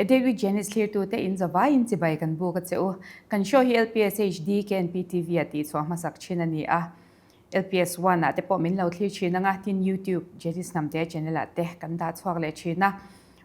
A Date with Janice thlirtute in zavaiin chibai kan buk a che u. Kan show hi LPS HD KNP TV ah tihchhuah hmasak thin a ni a. LPS One ah te pawh min lo thlir thin anga tin YouTube Janice Hnamte channel ah te kan dah chhuak leh thin a.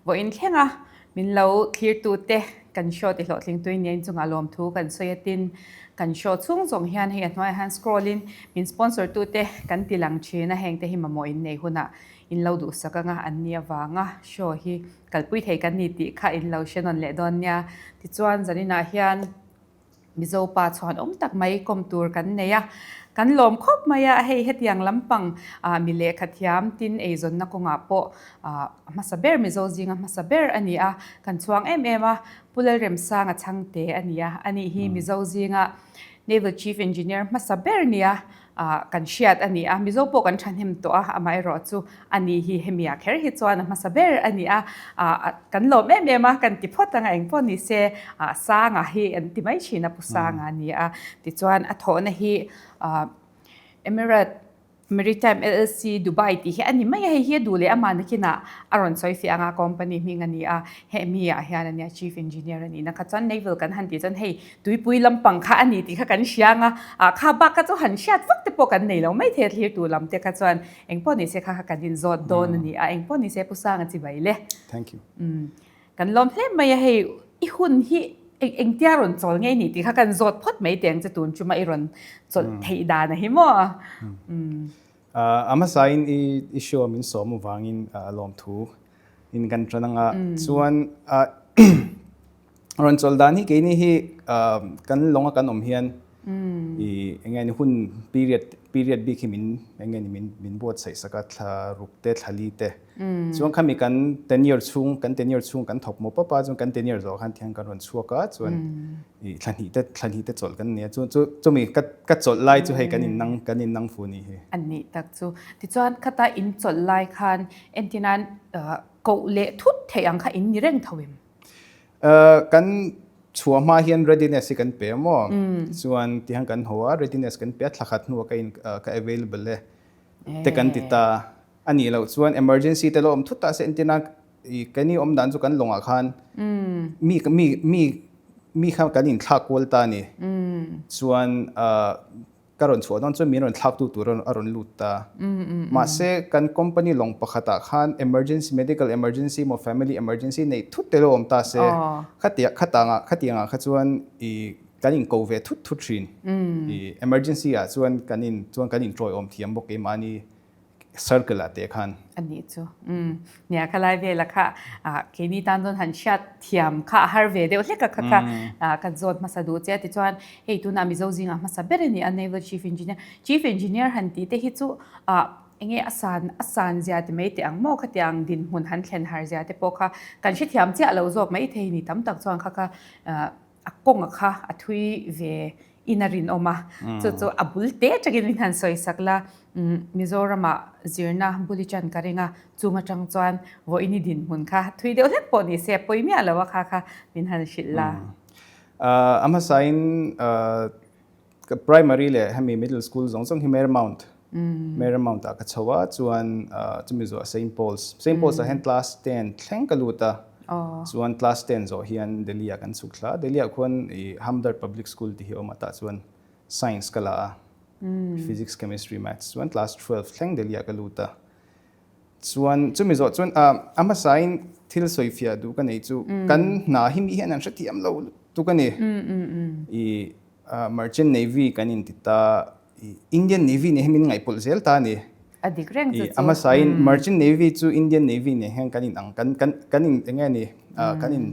Vawiin thlenga min lo thlirtute kan show ti hlawhtling tui nia inchungah lawmthu kan sawi a tin kan show chhung zawng hian hei a hnuaiah hian scroll in min sponsor tute kan ti lang thin a heng te hi mamawh in nei hunah in lo duhsak anga an nia vanga show hi kalpui thei kan ni tih kha in lo hre nawn leh dawn nia. Tichuan zaninah hian Mizo pa chhuan awm tak mai kawm tur kan nei a, kan lawm khawp mai a, hei hetiang lampang mi lehkha thiam tin eizawnna kawngah pawh a hmasa ber Mizo zinga hmasa ber a ni a, kan chhuang em em a, Pu Lalremsanga Chhangte a ni a, ani hi Mizo zinga Naval Chief Engineer hmasa ber nia ah kan hriat a ni a, Mizo pawh kan thahnem tawh a, amaherawh chu a ni hi hemi ah kher hi chuan a hmasa ber a ni a, ah kan lawm em em a, kan ti phawt ang a, eng pawh ni se ah Sanga hi an ti mai thin a, Pu Sanga a ni a, tichuan a thawhna hi ah Emirate Maritime LLC Dubai tih hi a ni mai a, hei hi a duh leh amah nakinah a rawn sawi fiah ang a, company hming a ni a, hemi ah hian a nia Chief Engineer a nihna kha chuan Naval kan han tih chuan hei Tuipui lampang kha a ni tih kha kan hria ang a, ah kha bak kha chu han hriat vak te pawh kan nei lo mai thei a, thlirtu lam te kha chuan eng pawh ni se kha kha kan inzawt dawn a ni a, eng pawh ni se Pu Sanga chi bai le. Thank you. Umm kan lawm hle mai a, hei i hun hi eng engtia rawn chawl ngei ni tih kha kan zawt phawt mai teh ang che tun chuma i rawn chawlh theih dan a hi maw? Umm. A hmasain i i show min sawm avangin lawmthu in kan tan ang a, chuan Rawn chawlh dan hi keini hi kan lawnga kan awm hian i eng nge ni hun period period bik hi min eng nge ni min min buatsaih sak a thla ruk te thla li te chuan khami kan tenure chhung kan tenure chhung kan thawk mawp pawp a chuan kan tenure zawh khan thian kan rawn chhuak a chuan i thla hnih te thla hnih te chawlh kan nei a chu chu chumi ka ka chawlh lai chu hei kan innang kan innang fu ni hi. A nih tak chu tichuan khata in chawlh lai khan entirnan koh leh thut theih ang kha in ni reng tho em? Kan chhuah hma hian readiness hi kan pe a maw? Chuan tihian kan haw a, readiness kan pe a, thla khat hnuah ka in ka available e te kan ti ta a nih loh chuan emergency te lo awm thut ta se entirna i keini awm dan chu kan lawngah khan mi mi mi mi kha kan inthlak kual ta a ni. Chuan Ka rawn chhuah dawn chuan min rawn thlaktu tur a rawn lut ta. Mahse, kan company lawng pakhatah khan emergency, medical emergency emaw family emergency neih thut te lo awm ta se, khatia khatangah khatiangah kha chuan i kan inko ve thut thut thin. I emergency ah chuan kan in chuan kan inṭawiawm thiam bawk keimahni circle ah te khan. A nih chu. Umm. Nia khalai vela kha ah keini tan chuan han hriat thiam kha a har ve deuh hlek a kha kha ah kan zawt hmasa duh che a tichuan hei tunah Mizo zingah hmasa ber a ni a Naval Chief Engineer. Chief Engineer han tih te hi chu ah enge a san a san zia ti mai teh ang maw khatiang dinhmun han thlen har zia te pawh kha kan hrethiam chiah lo zawk mai thei ni tam tak chuan kha kha ah a kawnga kha a thui ve in a rinawm a, chu chu a bul te takin min han sawi sak la, Mizoramah zirna bul i chan ka ring a, chung atang chuan vawiin i dinhmun kha thui deuh hlek pawh ni se a pawi miah lo a kha kha min han hrilh la. A hmasain ka primary leh hemi middle school zawng zawng hi Marymount, Marymount ah ka chho a, chuan chumi zawh Saint Paul's, Saint Paul's ah hian class ten thleng ka lut a, Chuan class ten zawh hian Delhi ah kan chhuk thla a, Delhi ah khuan i Hamdard Public School tih hi a awm a, tah chuan Science ka la a, Physics, Chemistry, Maths chuan class 12 thleng Delhi ah ka lut a. Chuan chumi zawh chuan a hmasain thil sawifiah duh ka nei chu kan hna hi mi hian an hrethiam lo lutuk a ni. I Merchant Navy kan inti ta, Indian Navy nen hian min ngaihpawlh zel ta a ni. A dik reng chu chu. A hmasain Merchant Navy chu Indian Navy nen hian kan in ang kan kan kan in eng nge ni kan in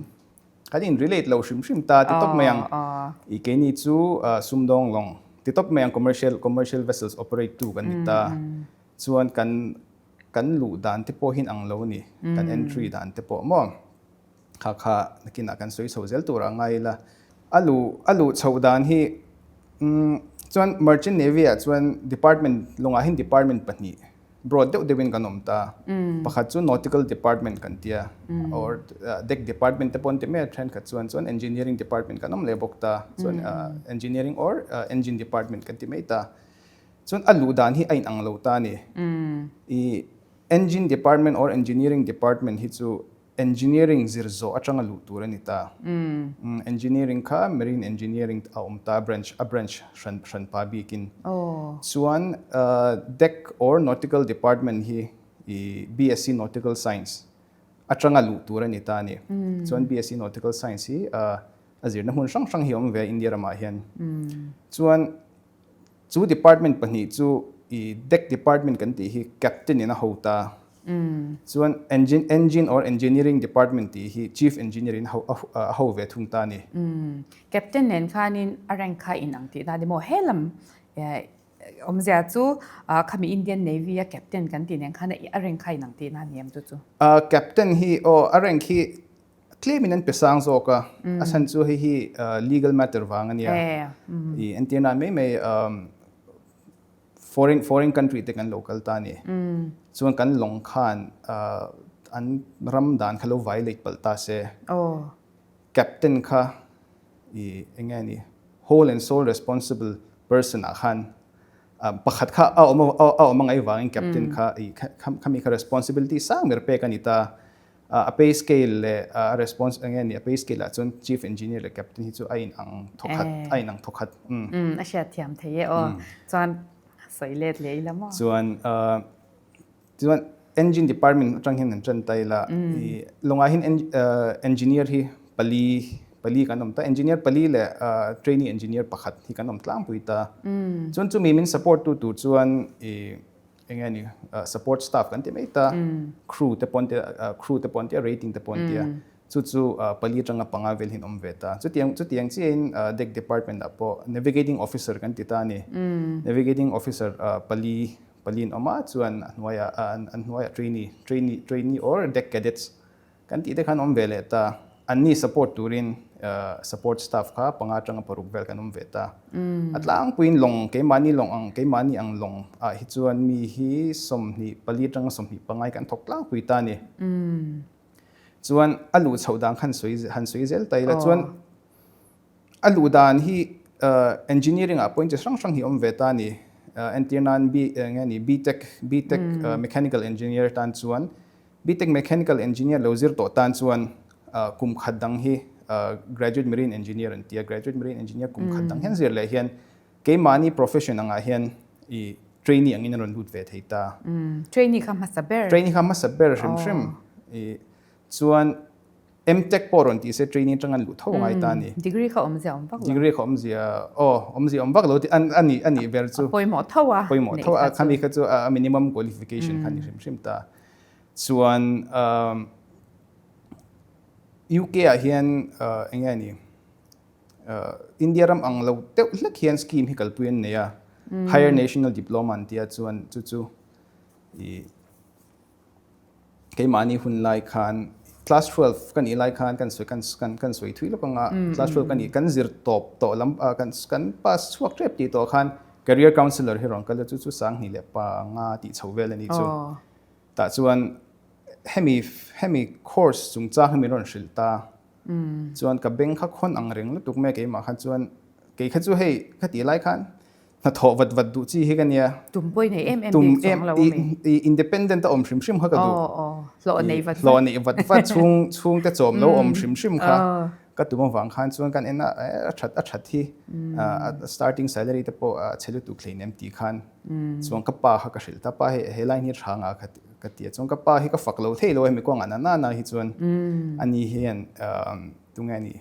kan in relate lo hrim hrim ta ti tawp mai ang. I keini chu sumdawng lawng ti tawp mai ang commercial commercial vessels operate tu kan ni ta. Chuan kan kan luh dan te pawh hi in ang lo a ni. Kan entry dan te pawh maw. Kha kha nakinah kan sawi chho zel tur a ngai ila. A luh a luh chhoh dan hi umm chuan Merchant Navy ah chuan department lawngah hian department pahnih broad deuh deuhin kan awm ta. Pakhat chu Nautical Department kan tia or Deck Department te pawh an ti mai a thenkhat chuan chuan Engineering Department kan awm leh bawk ta. Chuan Engineering or Engine Department kan ti mai ta. Chuan a luh dan hi a inang lo ta a ni. I Engine Department or Engineering Department hi chu. Engineering zir zawh atanga luh tur a ni ta. Engineering kha Marine Engineering a awm ta branch a branch hran hran pa bikin. Chuan Deck or Nautical Department hi i BSc Nautical Science atanga luh tur a ni ta a ni. Chuan BSc Nautical Science hi a zirna hmun hrang hrang hi a awm ve a India ramah hian. Chuan Chu department pahnih chu i deck department kan tih hi captain in a ho ta. Chuan engine engine or engineering department tih hi chief engineer in a a ho ve thung ta a ni. Captain nen khanin a rank kha inang tih na ni maw? He lam awmzia chu khami Indian Navy a captain kan tih nen khan a rank kha inang tih na ni em chu chu? Captain hi aw a rank hi Tlemin an pe sang zawk a, a chhan chu hei hi legal matter vang a nia. I entir nan mai mai foreign foreign country te kan lo kal ta a ni. Chuan kan lawng khan an ram dan kha lo violate palh ta se. Captain kha i eng nge ni whole and sole responsible person ah khan pakhat kha a awm a awm angai vangin captain kha i khami kha responsibility sang ber pek a ni ta. A pay scale leh a response eng nge ni a pay scale ah chuan chief engineer leh captain hi chu a in ang thawkhat a in ang thawkhat. A hriat thiam thei e aw. Chuan sawi let leh ila maw? Chuan chuan engine department atang hian an tan ta ila i lawngah hian engineer hi pali pali kan awm ta engineer pali leh trainee engineer pakhat hi kan awm tlangpui ta. Chuan chumi min support tu tur chuan i Eng nge ni support staff kan ti mai ta crew te pawn te crew te pawn tia rating te pawn tia chu chu pali atanga panga vel hian awm ve ta chutiang chutiang chiahin deck department ah pawh navigating officer kan ti ta a ni navigating officer pali pali an awm a chuan a hnuaiah an hnuaiah trainee trainee trainee or deck cadets Kan tih te khan awm ve leh ta. Anni support turin support staff kha panga atanga paruk vel kan awm ve ta. A tlangpuiin lawng, keimahni lawng ang, keimahni ang lawng ah hi chuan mi hi 24 atanga 25 hi kan thawk tlangpui ta a ni. Chuan a luh chhoh dan khan sawi han sawi zel ta ila chuan a luh dan hi engineering ah pawhin chi hrang hrang hi awm ve ta a ni. Entir nan B eng nge ni BTech BTech mechanical engineer tan chuan BTech Mechanical Engineer lo zir tawh tan chuan kum khat dang hi Graduate Marine Engineer an ti a, Graduate Marine Engineer kum khat dang hian zir leh hian keimahni profession angah hian i trainee angin a rawn lut ve thei ta. Trainee kha hmasa ber. Trainee kha hmasa ber hrim hrim. I chuan MTech pawh rawn ti se trainee atang an luh tho ngai ta a ni. Degree kha awmzia awm vak lo. Degree kha awmzia aw awmzia awm vak lo tih a ni a nih ber chu. A pawimawh tho a. Pawimawh tho a khami kha chu a minimum qualification kha a ni hrim hrim ta. Chuan UK ah hian eng nge ni India ram ang lo deuh hlek hian scheme hi kalpui an nei a. Higher National Diploma an tia chuan chu chu i Keimahni hun lai khan class 12 ka nih lai khan kan sawi kan kan kan sawi thui lawk anga class 12 ka nih kan zir tawp tawh lam kan kan pass chhuak tep tih tawh khan career counselor hi rawn kal a chu chu sanghnih leh panga tih chho vel a nih chu tah chuan hemi hemi course chungchang hi min rawn hrilh ta chuan ka beng kha khawn ang reng lutuk mai a keimah kha chuan kei kha chu hei ka tih lai khan Hnathawh vat vat duh chi hi ka nia. Tum pawh i nei em em bik chuang lo a mi. I independent a awm hrim hrim kha ka duh. Aw aw, hlawh nei vat vat. Hlawh nei vat vat chhung chhungte chawm lo awm hrim hrim kha ka tum avang khan chuan kan en a, a that a that hi starting salary te pawh a chhe lutuk hlein em tih khan chuan ka pa kha ka hrilh ta, pa hei he line hi tha nga ka ti a, chuan ka pa hi ka fak lo thei lo a hemi kawngah na na hi chuan ani hian Tunge a nih?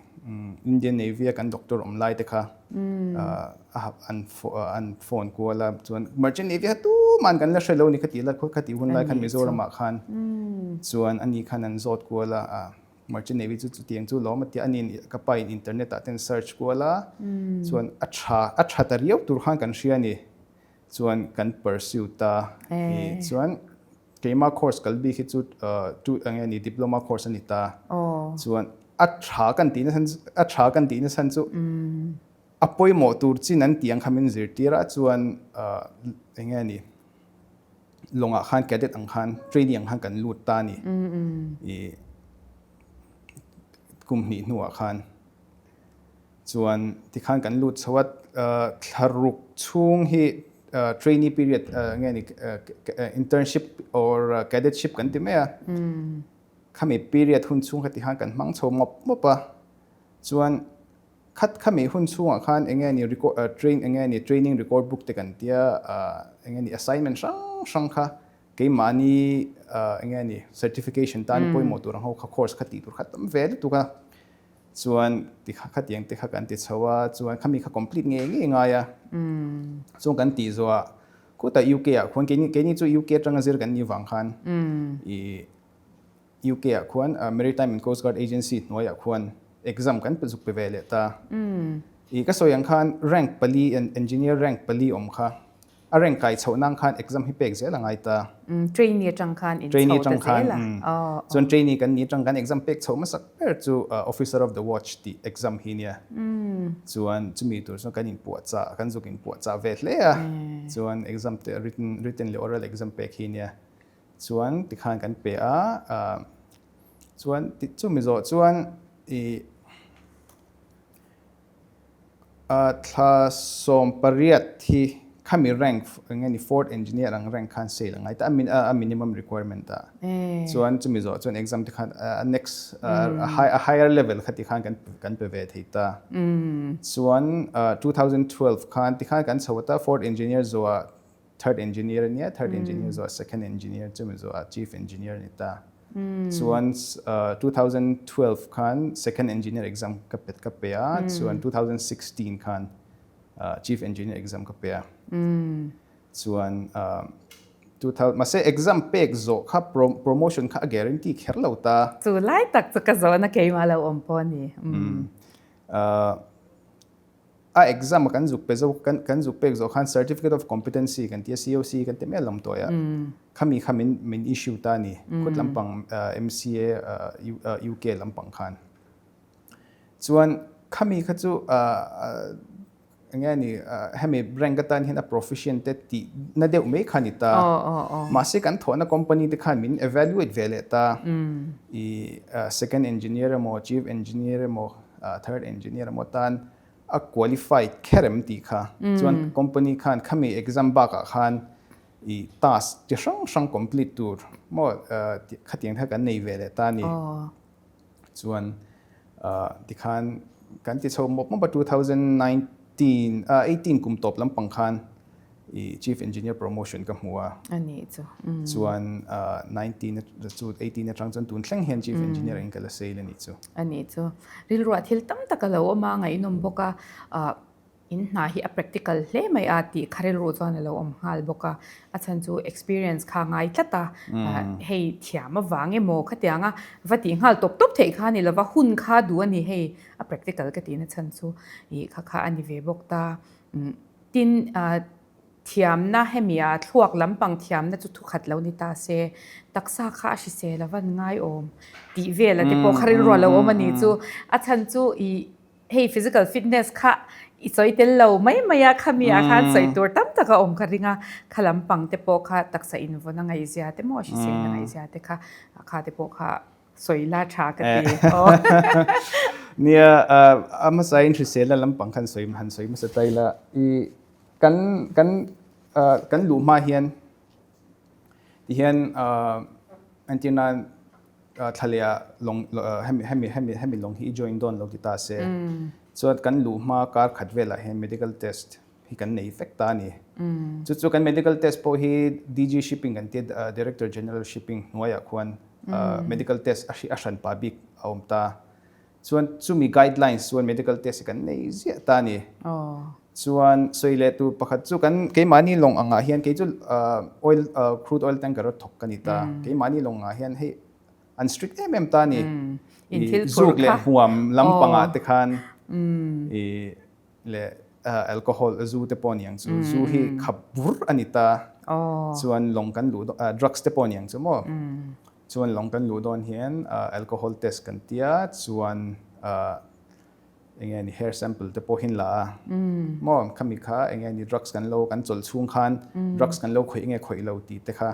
Indian Navy a kan doctor awm lai te kha an an phone kual a chuan Merchant Navy kha tuman kan la hre lo ni kha tih la kha tih hun lai khan Mizoram ah khan chuan ani khan an zawt kual a Merchant Navy chu chutiang chu lawm a tia ani ka pa in internet ah ten search kual a chuan a tha a tha ta riau tur khan kan hria a ni chuan kan pursue ta chuan Keimah course kal bik hi chu tu eng nge ni diploma course a ni ta. Chuan a tha kan tih na a tha kan tih na chhan chu a pawimawh tur chin an tih ang kha min zirtir a chuan eng nge ni lawngah khan cadet ang khan trainee ang khan kan lut ta a ni. I kum hnih hnuah khan. Chuan tikhan kan lut chho a, thlaruk chhung hi trainee period nge ni internship or cadetship kan ti mai a. Khami period hun chhung kha ti khan kan hmang chho mawp mawp a, chuan khat khami hun chhungah khan eng nge ni record train eng nge ni training record book te kan tia eng nge ni assignment hrang hrang kha keimahni eng nge ni certification tan pawimawh tur ang ho kha course kha tih tur kha tam ve lutuk a. Chuan ti kha khatiang te kha kan ti chho a, chuan khami kha complete ngei ngei ngai a. Chuan kan tih zawh ah khutah UK ah khuan keini keini chu UK atanga zir kan nih vang khan i UK ah khuan Maritime and Coast Guard Agency hnuaiah khuan exam kan pe zuk pe ve leh ta. I ka sawi ang khan rank pali engineer rank pali awm kha A rank kai chhoh nan khan exam hi pek zel a ngai ta. Trainee atang khan in chho ta zel a. Chuan trainee kan ni atang kan exam pek chhoh hmasak ber chu Officer of the Watch tih exam hi nia. Chuan chumi tur chuan kan inpuahchah, kan zuk inpuahchah ve hle a. Chuan exam te written written leh oral exam pek hi nia. Chuan tikhan kan pe a, chuan chumi zawh chuan ih Thla 18 hi khami rank eng nge ni fourth engineer ang rank khan sale a ngai ta a minimum requirement ah chuan chumi zawh chuan exam te khan a next a higher level kha ti khan kan kan pe ve thei ta chuan 2012 khan ti khan kan chho ta fourth engineer zawh third engineer a nia, third engineer zawh second engineer chumi zawh chief engineer a ni ta. Chuan 2012 khan second engineer exam ka pet ka pe a, chuan 2016 khan chief engineer exam ka pe a. Chuan mahse exam pek zawh kha promotion kha a guarantee kher lo ta. Chu lai tak chu ka zawhna keimah lo awm pawh a ni. A exam a kan zuk pe zo kan kan zuk pek zawh khan certificate of competency kan ti a COC kan ti mai a lawm tawh a khami kha min min issue ta a ni khut lampang MCA UK lampang khan chuan khami kha chu eng nge ni hemi rank atan hian a proficient te tih na deuh mai kha ni ta mahse kan thawhna company te khan min evaluate ve leh ta i second engineer emaw chief engineer emaw third engineer emaw tan a qualified kher em tih kha chuan company khan khami exam bakah khan i task chi hrang hrang complete tur maw khatiang kha kan nei ve leh ta a ni. Chuan tikhan kan ti chho mawp mawp a 2019 18 kum tawp lampang khan i chief engineer promotion ka hmu a. A nih chu. Chuan 19 chu 18 atang chuan tun thleng hian chief engineer in ka la sail a nih chu. A nih chu. Rilruah thil tam tak a lo awm a, ngaihnawm bawk a, in hna hi a practical hle mai a tih kha rilru chuan a lo awm nghal bawk a. A chhan chu experience kha ngai tlat a, hei thiam avang emaw khatianga va tih nghal tawp tawp theih kha a ni lova, hun kha duh a ni hei a practical ka tihna chhan chu ih kha kha a ni ve bawk ta. Tin, thiamna hemi a thluak lampang thiamna chu thukhat lo ni ta se, taksa kha a hrisel a van ngaiawm tih vel a te pawh kha rilru a lo awm a ni chu. A chhan chu i hei physical fitness kha i sawi tel lo mai mai a, khami ah khan sawi tur tam tak a awm ka ring a, kha lampang te pawh kha taksa invawn a ngaihzia te maw hrisel a ngaihzia te kha kha te pawh kha Sawi la tha ka ti. Nia, a hmasa in hriselna lampang khan sawi han sawi hmasa ta ila. I kan kan kan luh hma hian tihian entir nan thlaleh lawng hemi hemi hemi hemi lawng hi i join dawn lo ti ta se. Chuan kan luh hma kar khat velah hian medical test hi kan nei vek ta a ni. Chu chu kan medical test pawh hi DG Shipping kan tia Director General Shipping hnuaiah khuan medical test a a hranpa bik a awm ta. Chuan chumi guidelines chuan medical test hi kan nei ziah ta a ni. Chuan sawi leh tur pakhat chu kan keimahni lawng angah hian kei chu oil crude oil tanker a thawk ka ni ta. Keimahni lawng angah hian hei an strict em em ta a ni. Zuk leh hmuam lampangah te khan i leh alcohol zu te pawh niang chu zu hi khap vur a ni ta chuan lawng kan luh drugs te pawh niang chu maw chuan lawng kan luh dawn hian alcohol test kan tia chuan enge ni hair sample te pawh hin la a maw khami kha enge ni drugs kan lo kan chawlh chhung khan drugs kan lo khawih nge khawih lo tih te kha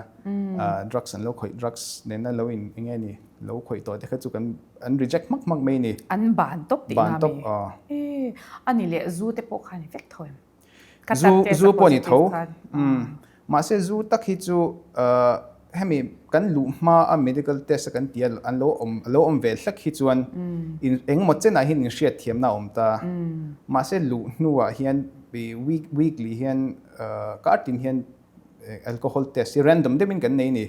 drugs an lo khawih drugs nena lo in enge ni lo khawih tawh te kha chu kan an reject hmak hmak mai ni. An ban tawp tih na mi? Ban E a ni leh zu te pawh kha ni vek tho em? Ka zu zu pawh ni tho. Mahse zu tak hi chu. hemi kan luh hma a medical test a kan tih a an lo awm a lo awm ve hlek hi chuan in engemaw chenah hian inhriat thiamna a awm ta. Mahse luh hnuah hian week weekly hian kar tin hian alcohol test hi random deuhin kan nei a ni.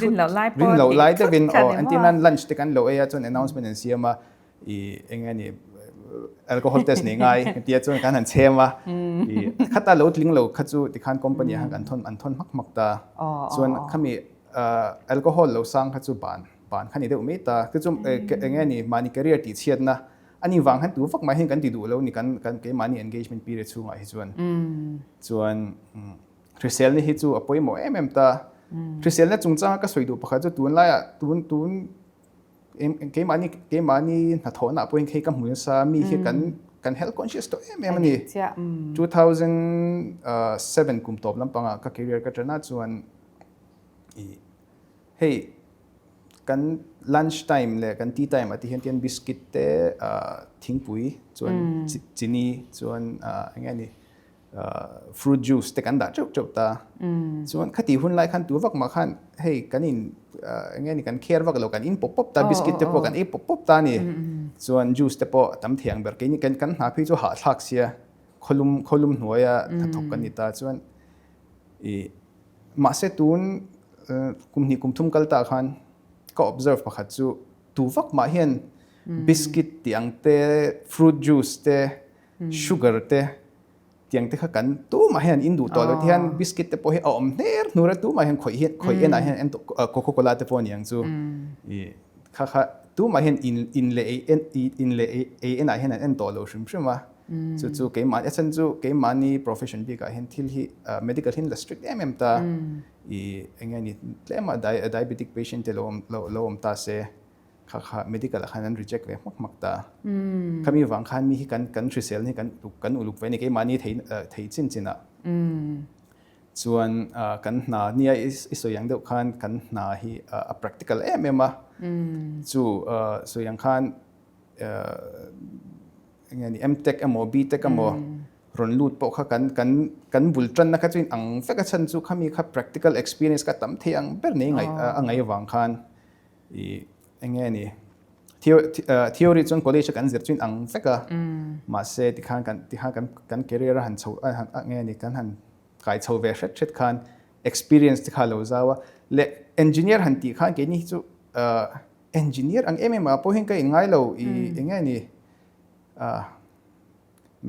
Rin loh lai pawh Rin loh lai deuhin aw entir nan lunch te kan lo ei a chuan announcement an siam a i eng nge ni alcohol test nei ngai tia chuan kan han chhem a i khata lo tling lo kha chu tikhan company ah khan kan thawn an thawn hmak hmak ta chuan khami alcohol lo sang kha chu ban ban kha ni deuh mai ta chu chu eng nge ni mahni career tih chhiatna ani vang khan tu vak mai hian kan ti duh lo ni kan kan keimahni engagement period chhungah hi chuan chuan hriselna hi chu a pawimawh em em ta hriselna chungchanga ka sawi duh pakhat chu tunlaiah tun tun Keimahni keimahni hnathawhna pawhin khei ka hmu nasa mi hi kan kan health conscious tawh em em a ni. 2007 kum tawp lampangah ka career ka ṭan a chuan i hei kan lunch time leh kan tea time ah te hian tian biscuit te thingpui chuan chini chuan eng nge ni fruit juice te kan dah teuh teuh ta. Chuan khati hun lai khan tu vak mah khan hei kan in eng nge ni kan care vak lo kan in pawp pawp ta biscuit te pawh kan ei pawp pawp ta ni. Chuan juice te pawh a tam thei ang ber keini kan kan hna phei chu hahthlak sia khawlum khawlum hnuaia hnathawk kan ni ta chuan i mahse tun kum hnih kum thum kal ta khan ka observe pakhat chu tu vak mah hian biscuit tih ang te fruit juice te sugar te tiang te kha kan tumah hian in duh tawh lo ti hian biscuit te pawh hi a awm hner hnur a tumah hian khawih hian khawih enah hian en coca cola te pawh aniang chu i kha kha tumah hian in in leh ei en in leh ei ei enah hian an en tawh lo hrim hrim a chu chu keimah a chhan chu keimahni profession bikah hian thil hi medical hi an la strict em em ta i eng nge ni tlema diabetic patient te lo awm lo awm ta se. Kha kha medical ah khan an reject ve hmak hmak ta. Khami vang khan mi hi kan kan hrisel hi kan kan uluk ve ni keimahni thei thei chin chin ah. Chuan kan hna nia i sawi ang deuh khan kan hna hi a practical em em a. Chu sawi ang khan eng nge ni M-Tech emaw B-Tech emaw rawn lut pawh kha kan kan kan bul tanna kha chu in ang vek a chhan chu khami kha practical experience kha tam thei ang ber nei ngaih a ngaih avang khan I eng nge ni theory chuan college a kan zir chu in ang vek a mahse tikhan kan tikhan kan kan career a han chho a han nge ni kan han kai chho ve hret hret khan experience te kha lo zau a leh engineer han tih khan keini hi chu engineer ang em em ah pawh hian ka in ngai lo i eng nge ni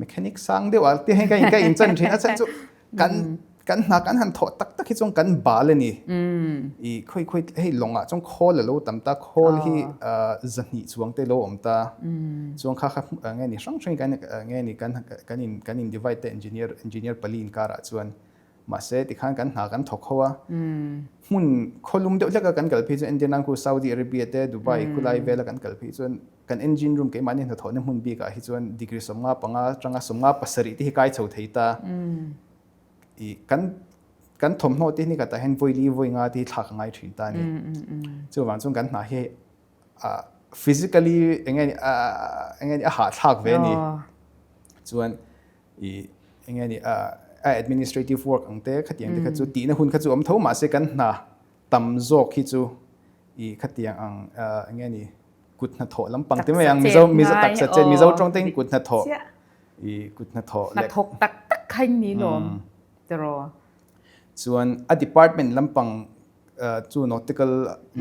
mechanic sang deuh a te hei ka in ka in chan thin a chhan chu kan kan hna kan han thawh tak tak hi chuan kan bal a ni i khoi khoi hei lawngah chuan khawl a lo tam ta khawl hi zahnih chuang te lo awm ta chuan kha kha nge ni hrang hrang kan nge ni kan kan in kan in divide te engineer engineer pali inkarah chuan Mahse, tikhan kan hna kan thawk ho a. Hmun khawlum deuh hleka kan kal phei chuan entir nan khu Saudi Arabia te, Dubai khulai vela kan kal phei chuan kan engine room keimahni hnathawhna hmun bikah hi chuan degree 55 atanga 57 te hi kai chho thei ta. I kan kan thawmhnaw te hi nikhatah hian vawi li vawi nga te hi thlak a ngai thin ta a ni. Chuvang chuan kan hna hi physically eng nge eng nge a hahthlak ve a ni. Chuan i eng nge ni a administrative work ang te khatiang te kha chu tihna hun kha chu awm tho mahse kan hna tam zawk hi chu i khatiang ang eng nge ni kut hnathawh lampang te mai ang mizo mizo taksa che mizo tawng te kut hnathawh i kut hnathawh leh hnathawk tak tak kha in ni lawm tiraw chuan a department lampang chu nautical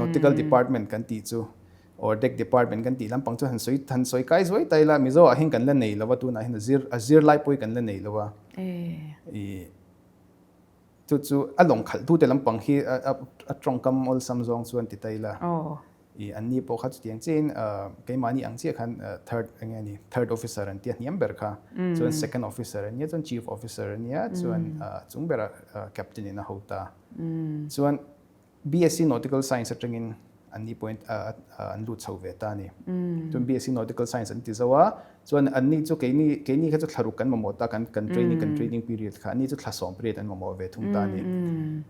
nautical department kan tih chu or deck department kan tih lampang chu han sawi han sawi kai zuai ta ila Mizo ah hian kan la nei lo a tunah hian a zir a zir lai pawh hi kan la nei lo a i chu chu a lawng khalh tu te lampang hi a a tawngkam awlsam zawng chuan ti ta ila i an ni pawh kha chutiang chiahin keimahni ang chiah khan third eng nge ni third officer an tia hniam ber kha chuan second officer an nia chuan chief officer an nia chuan chung bera captain in a ho ta chuan BSc Nautical Science atangin an ni pawhin an lut chho ve ta a ni. Chuan BSc Nautical Science an ti zo a, chuan an ni chu keini keini kha chu thla ruk kan mamawh ta kan kan training kan training period kha an ni chu thla sawm pariat an mamawh ve thung ta a ni.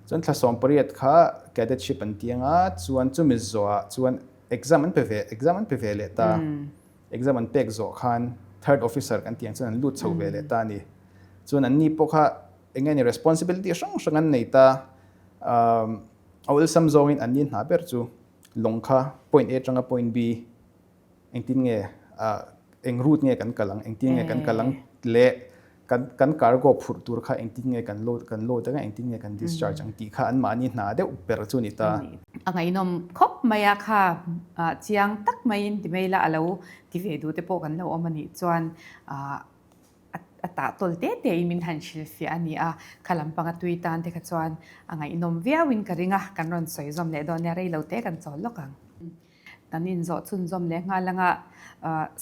Chuan thla sawm pariat kha cadetship an ti anga chuan chumi zawhah chuan exam an pe ve exam an pe ve leh ta. Exam an pek zawh khan third officer kan ti ang chuan an lut chho ve leh ta a ni. Chuan an ni pawh kha eng nge ni responsibility hrang hrang an nei ta. A awlsam zawngin an ni hna ber chu lawng kha point A atanga point B engtin nge eng route nge kan kal ang, engtin nge kan kal ang leh kan kan cargo phurh tur kha engtin nge kan load kan load anga engtin nge kan discharge ang tih kha anmahni hna deuh ber chu a ni ta. A ngaihnawm khawp mai a kha chiang tak maiin ti mai la a lo ti ve duh te pawh kan lo awm a nih chuan a tah tawl te te in min han hrilhfiah a ni a, kha lampanga tui tan te kha chuan a ngaihnawm viau in ka ring a, kan rawn sawi zawm leh dawn nia rei lo te kan chawl lawk ang. Kan inzawh chhunzawm leh nghal anga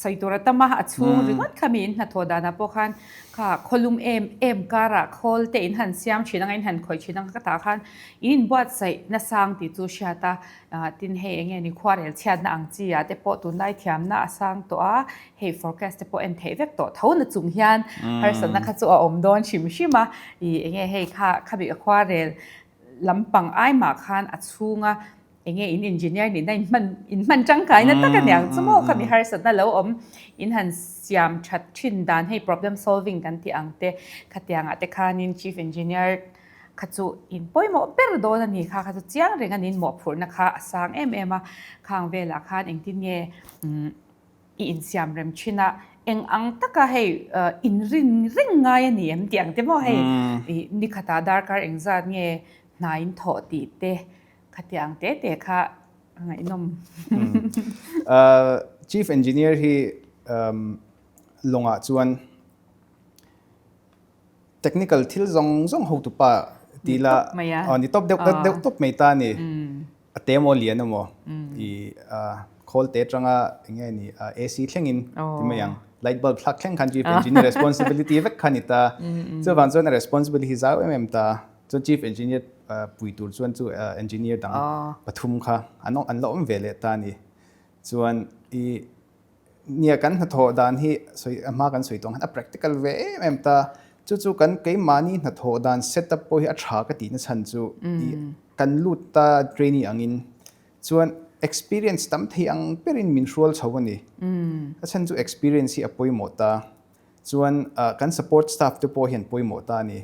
sawi tur a tam a, a chhung ringawt kha mi in hnathawh danah pawh khan kha khawlum em em karah khawl te in han siam thin anga in han khawih thin anga ka tah khan in inbuatsaih nasang tih chu hriat a, tin hei eng nge ni khuarel chhiatna ang chi ah te pawh tunlai thiamna a sang tawh a, hei forecast te pawh en theih vek tawh tho na chung hian harsatna kha chu a awm dawn hrim hrim a, ih eng nge hei kha khabih a khuarel lampang ai mah khan a chhunga eng nge in engineer nihna in hman in hman tangkai na tak a niang chu maw khami harsatna lo awm in han siam that thin dan hei problem solving kan tih ang te khatiangah te khanin chief engineer kha chu in pawimawh ber dawn a ni kha kha chu chiang reng a ni in mawhphurhna kha a sang em em a khang velah khan engtin nge umm I insiam rem thin a, eng ang taka hei inrin reng ngai a ni em tih ang te maw hei i nikhatah darkar engzat nge hna in thawh tih te khatiang ang te te kha a ngaihnawm. Chief Engineer hi lawngah chuan Technical thil zawng zawng hotupa ti la ni tawp deuh deuh tawp mai ta a ni. A te emaw lian emaw i khawl te atanga eng nge ni AC thlengin ti mai ang. Light bulb thlak thleng khan chief engineer responsibility vek kha ni ta. Chuvang chuan a responsibility hi zau em em ta. Chuan chief engineer pui tur chuan chu engineer dang pathum kha an an la awm ve leh ta a ni. Chuan i Nia kan hnathawh dan hi sawi a hma kan sawi tawh ang khan a practical ve em em ta. Chu chu kan keimahni hnathawh dan set up pawh hi a tha ka tihna chhan chu i kan lut ta trainee angin chuan experience tam thei ang berin min hrual chho a ni. A chhan chu experience hi a pawimawh ta. Chuan kan support staff te pawh hian pawimawh ta a ni.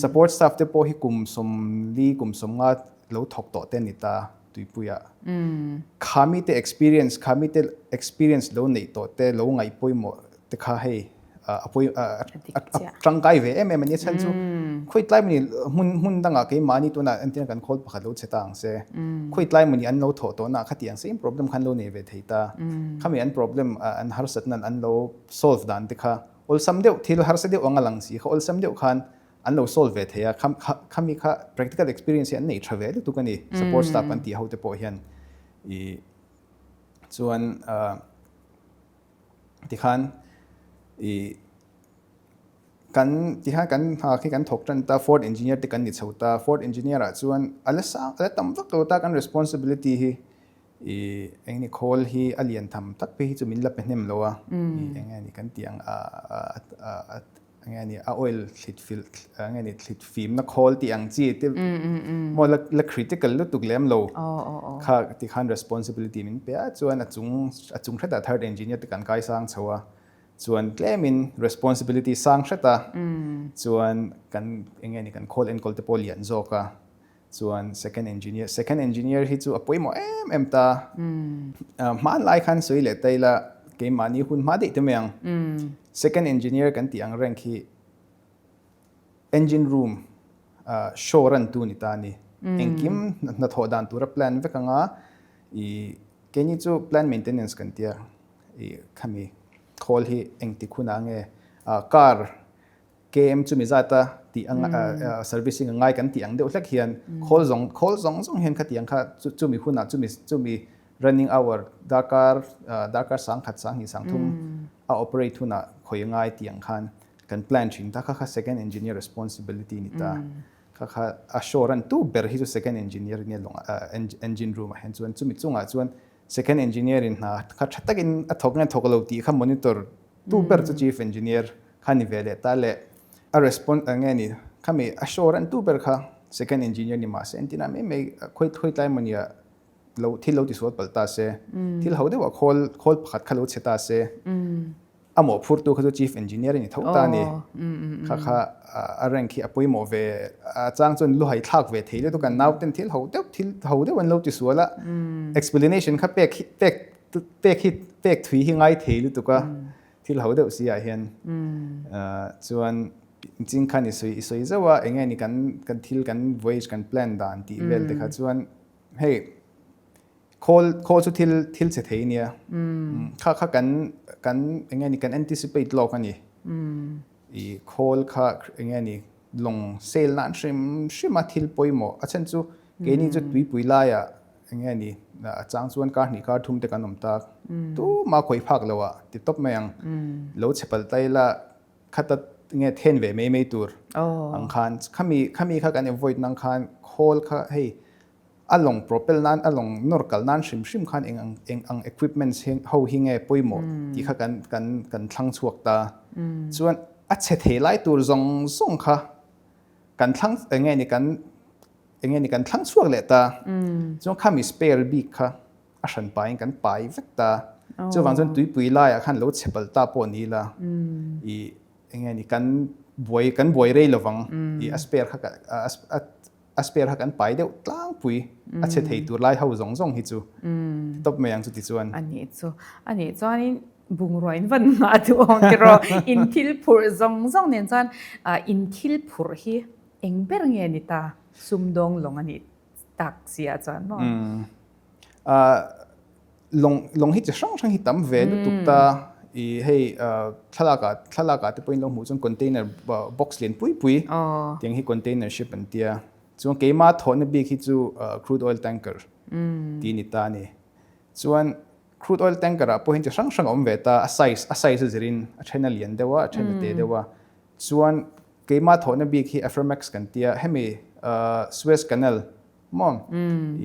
Support staff te pawh hi kum 40 kum 50 lo thawk tawh te a ni ta. Tuipuiah. Kha mite experience, kha mite experience lo neih tawh te, lo ngaih pawimawh te kha hei a pawi a tangkai ve em em a nia chhan chu khawi tlai mawni hmun hmun dangah keimahni tunah entirna kan khawl pakhat lo che ta ang se khawi tlai mawni an lo thawh tawhna kha tih ang same problem khan lo nei ve thei ta khami an problem an harsatna an lo solve dan te kha awlsam deuh thil harsa deuh anga lang si kha awlsam deuh khan an lo solve ve thei a, khami kha practical experience hi an nei tha ve lutuk a ni, support staff an tih ho te pawh hian i chuan tikhan i kan tikhan kan hna khi kan thawk tan ta fourth engineer te kan ni chho ta, fourth engineer ah chuan a la sang a la tam vak lo ta kan responsibility hi i eng ni khawl hi a lian tham tak phei hi chu min la pe hnem lo a, i eng nge ni kan tih ang a Enge ni a oil thlit fil enge ni thlit fimna khawl tih ang chi te maw la la critical lutuk lem lo kha ti khan responsibility min pe a chuan a chung a chung hretah third engineer te kan kai sang chho a chuan tlemin responsibility sang hret a chuan kan enge ni kan khawl enkawl te pawh lian zawk a Chuan second engineer, second engineer hi chu a pawimawh em em ta. Hmanlai khan sawi leh ta ila keimahni hun hma daih te mai ang. Second engineer kan tih ang rank hi engine room show ran tu ni ta a ni. Engkim hnathawh dan tura plan vek anga i keini chu plan maintenance kan tia i khami khawl hi engtik hunah nge car KM chumi zata tih ang servicing a ngai kan tih ang deuh hlek hian khawl zawng khawl zawng zawng hian khatiang kha chumi hunah chumi chumi running hour darkar darkar sangkhat sanghnih sangthum a operate hunah khawi a ngai tih ang khan kan plan thin ta kha kha second engineer responsibility ni ta kha kha a show ran tu ber hi chu second engineer nia lawng engine room ah hian chuan chumi chungah chuan second engineer in hna kha tha takin a thawk nge thawk lo tih kha monitor Tu ber chu chief engineer kha ni ve leh ta le a response nge ni khami a show ran tu ber kha second engineer ni mahse entina mai mai khawi khawi tlai mawni ah lo thil lo tisual palh ta se thil ho deuh ah khawl khawl pakhat kha lo chhe ta se. A mawhphurtu kha chu Chief Engineer a ni tho ta a ni. Kha kha a rank hi a pawimawh ve a chang chuan luhai thlak ve thei lutuk a nauten thil ho deuh thil ho deuh an lo ti sual a explanation kha pek hi pek pek hi pek thui hi ngai thei lutuk a thil ho deuh si ah hian chuan ching khan i sawi i sawi zauh a eng nge ni kan kan thil kan voyage kan plan dan tih vel te kha chuan hei Khawl khawl chu thil thil che thei nia. Kha kha kan kan eng nge ni kan anticipate lawk a ni. I khawl kha eng nge ni lawng sale nan hrim hrim a thil pawimawh a chhan chu keini chu tuipui laiah eng nge ni a chang chuan kar hnih kar thum te kan awm tak. Tumah khawih phak lo ah ti tawp mai ang. Lo chhe palh ta ila khata nge then ve mai mai tur ang khan khami khami kha kan avoid nang khan khawl kha hei A lawng propel nan, a lawng nawr kal nan hrim hrim khan eng ang eng ang equipments hi ho hi nge pawimawh tih kha kan kan kan thlang chhuak ta. Chuan a chhe thei lai tur zawng zawng kha kan thlang eng nge ni kan eng nge ni kan thlang chhuak leh ta. Chuan khami spare bik kha a hran pahin kan pai vek ta. Chuvang chuan tuipui laiah khan lo chhe palh ta pawh ni ila i eng nge ni kan buai kan buai rei lovang i a spare kha a A spare kha kan pai deuh tlangpui a chhe thei tur lai ho zawng zawng hi chu ti tawp mai ang chu ti chuan. A nih chu. A nih chuanin bungrua in van nghah duh awm tiraw? In thil phurh zawng zawng nen chuan in thil phurh hi eng ber nge ni ta? Sumdawng lawng a nih tak si ah chuan maw? Lawng lawng hi chi hrang hrang hi tam ve lutuk ta. I hei thlalak ah thlalak ah te pawhin lo hmuh chuan container box lian pui pui tiang hi container ship an tia. Chuan keima thawhna bik hi chu crude oil tanker tih a ni ta a ni. Chuan crude oil tanker ah pawhin chi hrang hrang a awm ve ta a size a size a zirin a then a lian deuh a a then a te deuh a. Chuan keima thawhna bik hi Aframax kan tia hemi Suez Canal maw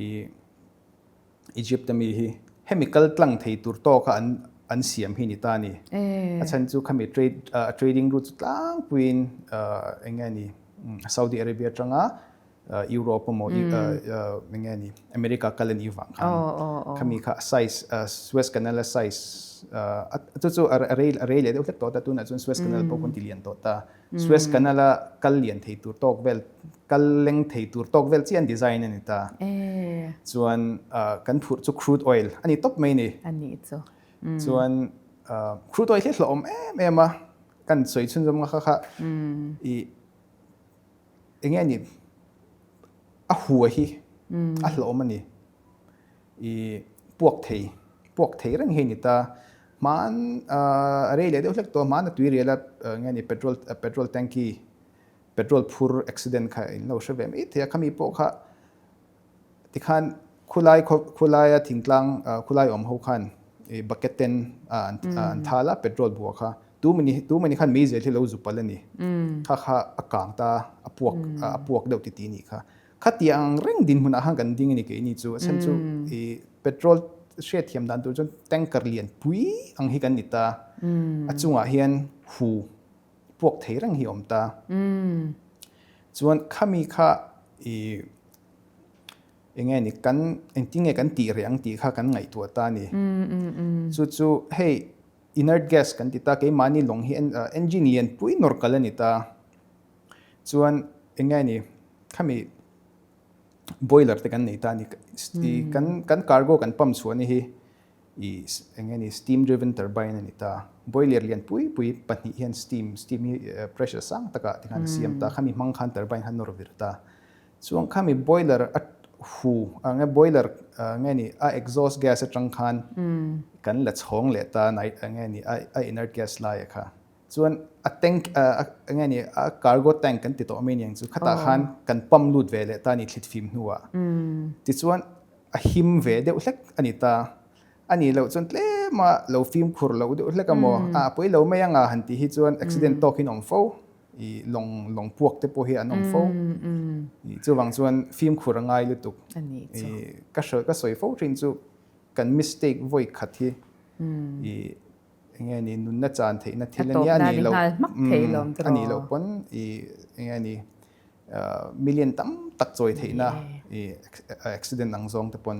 i Egypt ami hi hemi kal tlang thei tur tawka an an siam hi ni ta a ni. A chhan chu khami trade trading route chu tlangpuiin eng nge ni Saudi Arabia atanga Europe emaw eng nge ni America kal a nih vang khan khami kha size Suez Canal a size chu chu a rei a rei leh deuh hlek tawh ta tunah chuan Suez Canal pawh kan ti lian tawh ta. Suez Canal a kal lian thei tur tawk vel, kal leng thei tur tawk vel chiah an design a ni ta. Chuan kan phurh chu crude oil a ni tawp mai a ni. A nih chu. Chuan crude oil hi hlauhawm em em a, kan sawi chhunzawm nga kha kha i eng nge ni a hua hi a hlauhawm a ni. I puak thei, puak thei reng hi a ni ta. Hmaan a rei leh deuh hlek tawh a, hmaan a tui rial a nge ni petrol petrol tanky petrol phur accident kha in lo hre ve mai thei a, khami pawh kha tikhan khulai khulaia thingtlang khulai awm ho khan i bucket ten an an thal a petrol bua kha tu mani tu mani khan meizel hi lo zu palh a ni kha kha a kang ta a puak a puak deuh titi nih kha. Khatiang reng dinhmunah khan kan ding a ni keini chu a chhan chu i petrol hriatthiam dan tur chuan tanker lian pui ang hi kan ni ta a chungah hian hu puak thei reng hi a awm ta chuan khami kha i eng nge ni kan engtin nge kan tih reh ang tih kha kan ngaihtuah ta a ni chu chu hei inert gas kan ti ta keimahni lawng hi engine lian pui nawr kal a ni ta. Chuan eng nge ni khami boiler te kan nei ta ni kan kan cargo kan pump chhuah ni hi i eng nge ni steam driven turbine a ni ta boiler lian pui pui pahnih hian steam steam hi pressure sang taka tikhan a siam ta khami hmang khan turbine khan nawr vir ta chuan khami boiler a hu nge boiler nge ni a exhaust gas atang khan kan la chhawng leh ta eng nge ni a inert gas lai a kha Chuan a tank eng nge ni a cargo tank kan ti tawh mai aniang chu khatah khan kan pump lut ve leh ta a ni thlit fim hnuah. Tichuan a him ve deuh hlek a ni ta. A nih loh chuan tlema lo fimkhur loh deuh hlek a maw a pawi lo mai anga han tih hi chuan accident tawk hi an awm fo i lawng lawng puak te pawh hi an awm fo. I chuvang chuan fimkhur a ngai lutuk. I ka ka sawi fo thin chu kan mistake vawi khat hi i Eng nge ni nunna chan theihna thil a nia ni lo a nih loh pawn i eng nge ni million tam tak chawi theihna i accident ang zawng te pawn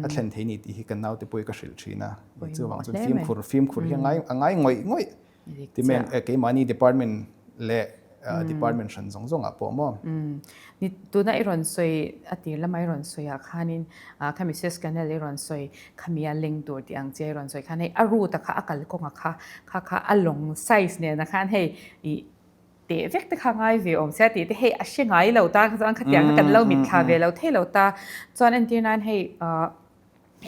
a thlen thei ni tih hi kan naute pawh hi ka hrilh thin a chuvang chuan fimkhur fimkhur hi a ngai a ngai ngawih ngawih. Ti men keimahni department leh department hran zawng zawngah pawh maw? Ni, tuna i rawn sawi, a tir lama i rawn sawiah khanin khami Suez Canal i rawn sawi, khami a leng tur tih ang che i rawn sawi khan hei a route a kha a kalkawnga kha, kha kha a lawng size nena khan hei i teh vek te kha ngai ve awm sia tih te hei a hre ngai lo ta chuan khatiang kha kan lo mitthla ve lo thei lo ta. Chuan entir nan hei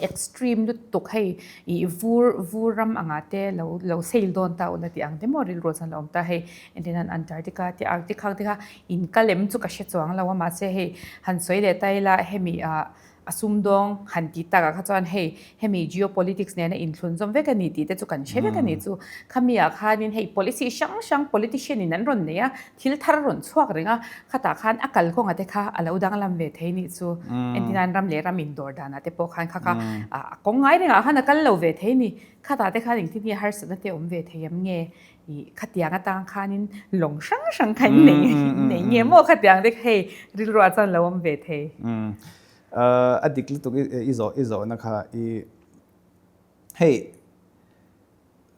Extreme lutuk hei ih vur vur ram anga te lo lo sail dawn ta ula tih ang te maw rilru chuan a awm ta hei entir nan Antarctica te Arctic khang te kha in kal em chu ka hre chuang lo a mahse hei han sawi leh ta ila hemi ah a sumdawng han tih takah kha chuan hei hemi geopolitics nena inthlun zawm vek a ni tih te chu kan hre vek a ni chu khami ah khanin hei policy hrang hrang politician in an rawn nei a Thil thar a rawn chhuak reng a, khatah khan a kalkawnga te kha a lo danglam ve thei nih chu. Entir nan ram leh ram indawr danah te pawh khan kha kha a kawng ngai rengah khan a kal lo ve thei ni. Khatah te khan engtin nge harsatna te awm ve thei em nge? Ih khatiang atang khanin lawng hrang hrang kha in nei nei nge maw khatiang te kha hei rilruah chuan lo awm ve thei. A dik lutuk i zawh i zawhna kha i hei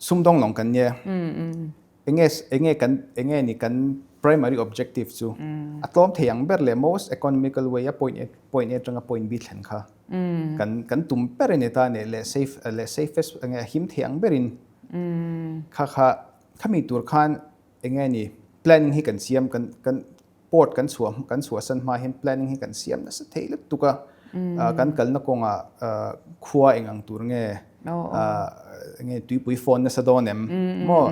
Sumdawng lawng kan nia. Enge enge kan enge ni kan primary objective chu a tlawm thei ang ber leh most economical way a point A point A atanga point B thlen kha kan kan tum ber a ni ta nih leh safe leh safest enge a him thei ang berin kha kha khami tur khan enge ni planning hi kan siam kan kan Port kan chhuah kan chhuahsan hma hian planning hi kan siam nasa thei lutuk a, kan kalna kawngah khua eng ang tur nge nge tuipui phone nasa dawn em maw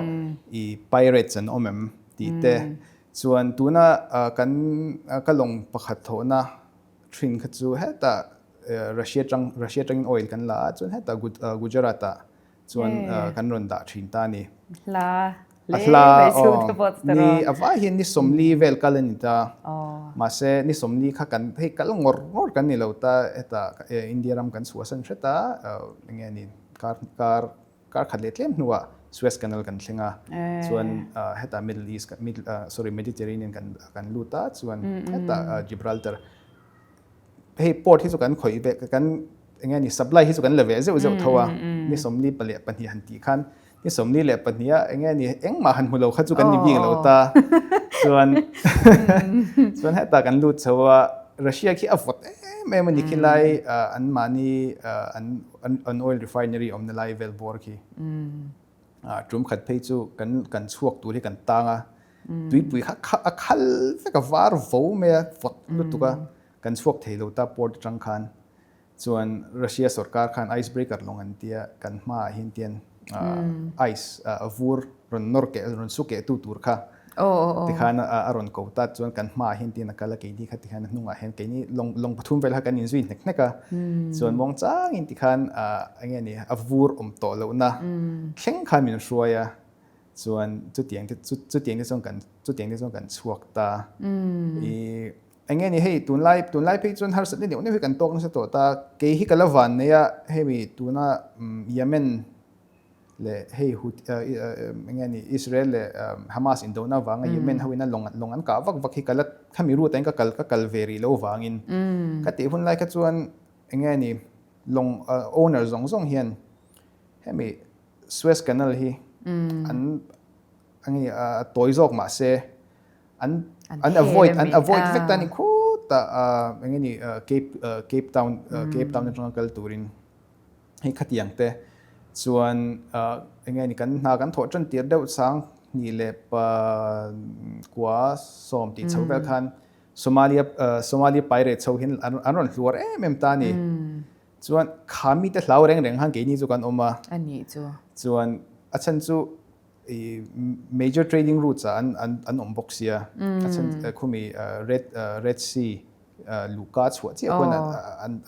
i pirates an awm em tih te chuan tuna kan ka lawng pakhat thawhna thin kha chu hetah Russia tang Russia tangin oil kan la a chuan hetah Gujarat ah chuan kan rawn dah thin ta a ni. Hla A hla aw ni a vai hian ni sawmli vel kal a ni ta. Mahse ni sawmli kha kan hei kal ngawr ngawr kan ni lo ta hetah India ram kan chhuahsan hret a eng nge ni kar kar kar khat leh tlem hnuah Suez Canal kan thleng a chuan hetah Middle East sorry Mediterranean kan kan lut a chuan hetah Gibraltar Hei port hi chu kan khawih ve kan eng nge ni supply hi chu kan la ve zeuh zeuh tho a ni 42 han tih khan ni 42 a eng nge ni engmah han hmu lo kha chu kan ni bik lo ta chuan chuan hetah kan lut chho a Russia khi a vawt em em a ni khi lai an mahni an an oil refinery awmna lai vel bawr khi. Tum khat phei chu kan kan chhuak tur hi kan tang a, tuipui kha kha a khal vek a var vo mai a, vawt lutuk a, kan chhuak thei lo ta port atang khan. Chuan Russia sorkar khan ice breaker lawng an tia kan hmaah hian tian ice a vur rawn nawr keh rawn su keh tu tur kha tikhan a rawn ko ta chuan kan hmaah hian tian a kal a keini kha tikhan a hnungah hian keini lawng lawng pathum vel kha kan inzui hnek hnek a chuan muang changin tikhan eng nge ni a vur awm tawh lohna thleng khan min hruai a chuan chutiang te chutiang te chuan kan chutiang te chuan kan chhuak ta i eng nge ni hei tunlai tunlai phei chuan harsatna deuh deuh hi kan tawk nasa tawh ta kei hi ka la van nei a hemi tuna Yemen leh hei eng nge ni Israel leh Hamas indona avanga Yemen ho ina lawng lawng an kah vak vak hi ka la khami route ah hian ka kal ka kal ve rih lo vangin ka tih hun lai kha chuan eng nge ni lawng owner zawng zawng hian hemi Suez Canal hi an eng nge a tawi zawk mah se an an avoid an avoid vek ta a ni khutah eng nge ni Cape Cape Town Cape Town atanga kal turin. Hei khatiang te chuan eng nge ni kan hna kan thawh tan tir deuh chang hnih leh pa kua sawm tih chho vel khan Somalia Somalia pirate chho hian an rawn hluar em em ta a ni. Chuan kha mite hlau reng reng khan keini chu kan awm a. A nih chu. Chuan a chhan chu i major trading routes ah an an awm bawk sia. A chhan khumi Red Red Sea luhka chhuah chiah khuan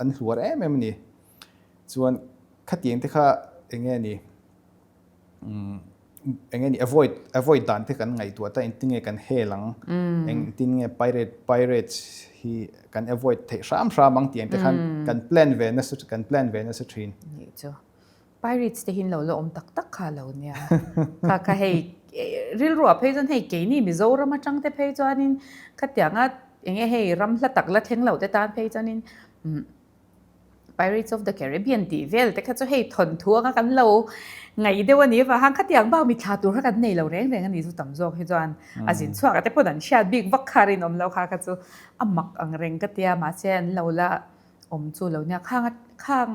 an hluar em em a ni. Chuan khatiang te kha eng nge ni eng nge ni avoid avoid dan te kan ngaihtuah ta engtin nge kan hel ang engtin nge pirate pirates hi kan avoid theih hram hram ang tih ang te khan kan plan ve nasa kan plan ve nasa thin. Nih chu pirates te hi an lo la awm tak tak kha lo nia kha kha hei rilruah phei chuan hei keini Mizoram atang te phei chuanin khatianga eng nge hei ram hla tak la thleng lo te tan phei chuanin. Pirates of the Caribbean tih vel te kha chu hei thawnthu anga kan lo ngaih deuh a ni avang khatiang bak mitthla tur kha kan nei lo reng reng a ni chu tam zawk hi chuan a zin chhuak a te pawn an hriat bik vak kha rinawm lo kha kha chu a mak ang reng ka tia mahse an lo la awm chu lo nia khang khang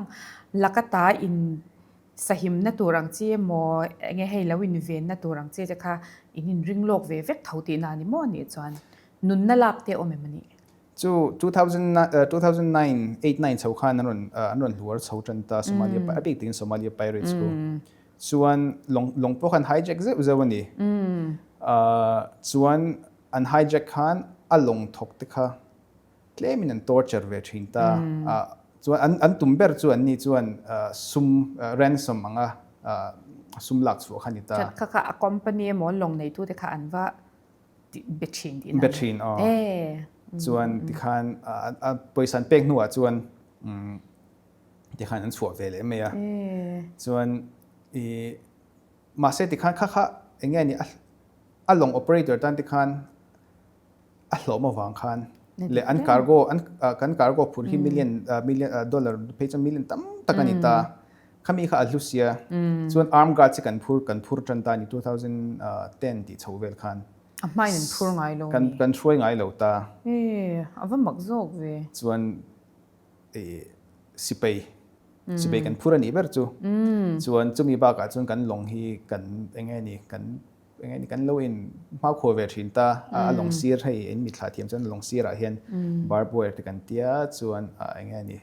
laka ta in sahimna tur ang chi emaw enge hei lo invenna tur ang chi te kha in inring lawk ve vek tho tihna a ni maw anih chuan nunna lak te awm em a nih? Chu 2009, 8, 9 chho khan an rawn an rawn hluar chho tan ta Somalia a bik takin Somalia Pirates chu. Chuan lawng lawng pawh khan hijack zeuh zeuh a ni. Chuan an hijack khan a lawng thawk te kha tlemin an torture ve thin ta. Chuan an an tum ber chu an ni chuan sum ransom anga sum lak chhuah kha a ni ta. Kha kha a company emaw lawng neitute kha an va be thin tihna. Be thin aw. Chuan tikhan a pawisa an pek hnuah chuan tikhan an chhuah ve leh mai a. Chuan i mahse tikhan kha kha eng nge ni a lawng operator tan tikhan a hlawm avang khan leh an cargo an kan cargo phur hi million million dollar phei chuan million tam tak a ni ta. Khami kha a hlu sia. Chuan arm guards hi kan phur kan phur tan ta ni 2010 tih chho vel khan. A hmain an phur ngai lo mi? Kan hruai ngai lo ta. E, a va mak zawk ve. Chuan e sipai sipai kan phur a nih ber chu. Chuan chumi bakah chuan kan lawng hi kan eng nge ni kan eng nge ni kan lo in hmakhua ve thin ta. A lawng sir hei in mitthla thiam chuan lawng sirah hian barbed wire te kan tia chuan eng nge ni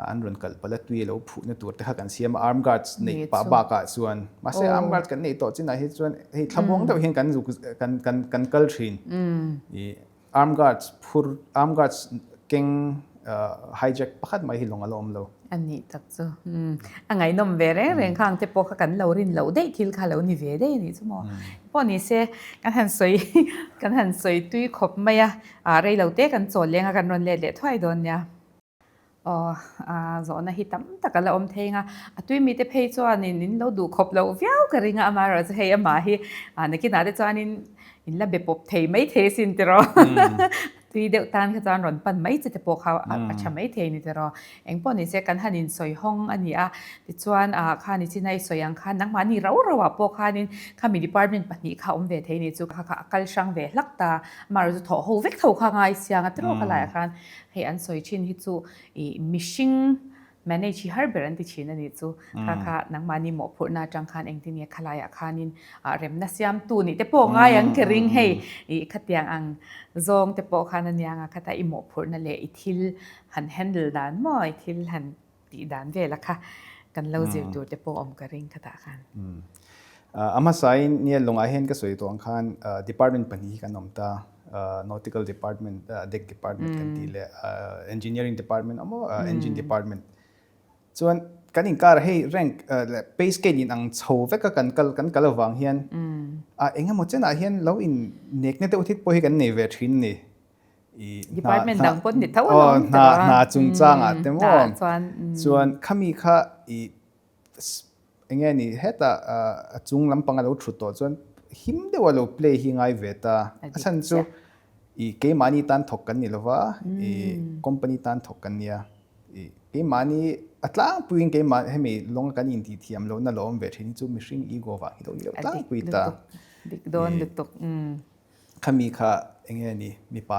an rawn kalh palh a tui a lo phuhna tur te kha kan siam a arm guards neih pah bakah chuan mahse arm guards kan neih tawh chinah hi chuan hei thlamuang deuh hian kan zuk kan kan kan kal thin i arm guards phur arm guards keng hijack pakhat mai hi lawng a la awm lo. A nih tak chu a ngaihnawm ve reng reng khang te pawh kha kan lo rin loh daih thil kha lo ni ve daih a nih chu maw. Pawh ni se kan han sawi kan han sawi tui khawp mai a rei lo te kan chawl leng a kan rawn let leh thuai dawn nia. Aw, zawhna hi tam tak a la awm thei ang a, a tui mite phei chuanin in lo duh khawp loh viau ka ring a, amaherawh chu hei amah hi nakinah te chuanin in la be pawp thei mai thei asin tiraw. Tui deuh tan kha chuan rawn pan mai che te pawh kha a tha mai thei a ni tiraw. Engpawh ni se kan han insawi hawng a ni a, tichuan kha nichina i sawi ang khan nangmahni rau rauah pawh khanin khami department pahnih kha awm ve thei a ni chu kha kha a kal hrang ve hlak ta, amaherawh chu thawh ho vek tho kha ngai siang a tiraw khalaiah khan. Hei an sawi thin hi chu i mihring manage hi har ber an ti thin a nih chu. Kha kha nangmahni mawhphurhna atang khan engtin nge khalaiah khanin remna siamtu nih te pawh ngai ang ka ring hei i khatiang ang zawng te pawh khan aniang a khata i mawhphurhna leh i thil han handle dan maw i thil han tih dan vela kha kan lo zir tur te pawh awm ka ring khatah khan. A hmasain nia lawngah hian ka sawi tawh ang khan department pahnih hi kan awm ta, nautical department, deck department kan tih leh engineering department awm maw, engine department. Chuan kan inkar hei rank leh pay scale in ang chho veka kan kal kan kal avang hian engemaw chenah hian lo in nekna deuh thit pawh hi kan nei ve thin a ni. Department dang pawh ni tho alawm hna hna chungchangah te maw chuan khami kha i enge ni hetah a chung lampang a lo thut tawh chuan him deuh a lo play hi ngai ve ta a chhan chu i keimahni tan thawk kan ni lova i company tan thawk kan nia i keimahni a tlangpuiin keimah hemi lawnga kan intih thiam lohna lo awm ve thin hi chu mihring ego vang hi lo ni lo tlangpui ta dik dawn lutuk. Khami kha enge ni mipa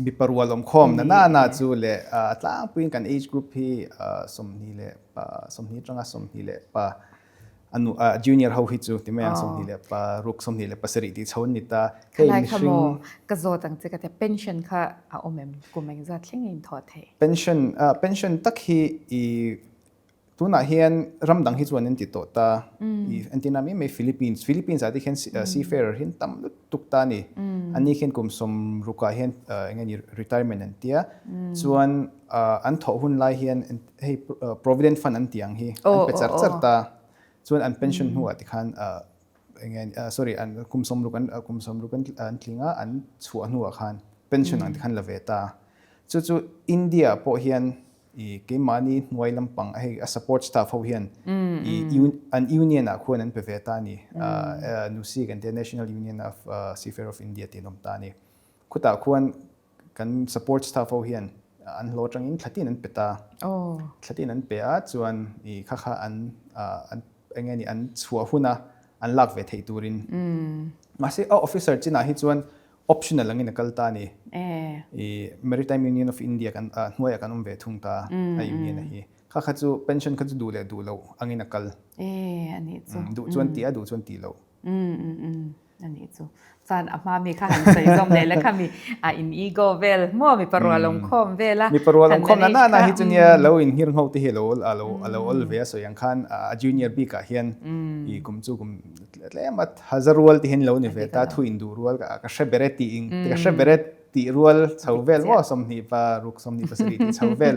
mipa rual awm khawm na na na chu leh a tlangpuiin kan age group hi 25 leh 20 atanga 25 anu junior ho hi chu ti mai ang 26 27 tih chho an ni ta. Hei mihring ka zawt ang che ka tia pension kha a awm em kum engzat thleng in thawh theih? Pension pension tak hi i Tunah hian ram dang hi chuan an ti tawh ta. I entirna mai mai Philippines. Philippines ah te khian seafarer hi an tam lutuk ta a ni. An ni khian kum sawmruk ah hian eng nge ni retirement an tia. Chuan an thawh hun lai hian hei provident fund an tih ang hi an pe char char ta. Chuan an pension hnuah te khan eng nge sorry an kum sawmruk an kum sawmruk an tling a an chhuah hnuah khan pension ang te khan la ve ta. Chu chu India pawh hian I keimahni hnuai lampang hei a support staff ho hian i an union ah khuan an pe ve ta a ni. NUSI kan tia National Union of Seafarer of India tih an awm ta a ni. Khutah khuan kan support staff ho hian an hlawh atangin thlatin an pe ta. Thlatin an pe a chuan i kha kha an an eng nge ni an chhuah huna an lak ve theih turin. Mahse a officer chinah hi chuan optional angin a kal ta a ni. I Maritime Union of India kan hnuaiah kan awm ve thung ta a union a hi. Kha kha chu pension kha chu duh leh duh loh angin a kal. Duh chuan tih a duh chuan tih loh. A nih chu. Chuan a hma mi kha han sawi zawm leh la kha mi a in ego vel maw mipa rual awm khawm vel a. Mipa rual awm khawm na na na hi chu nia lo in nghir ngho te hi alo alo alo awl ve a sawi ang khan a junior bik ah hian i kum chu kum tlem a haza rual te hian lo ni ve ta thu in duh rual ka hre ber e tih in ka hre ber e tih rual chho vel maw 26 27 tih chho vel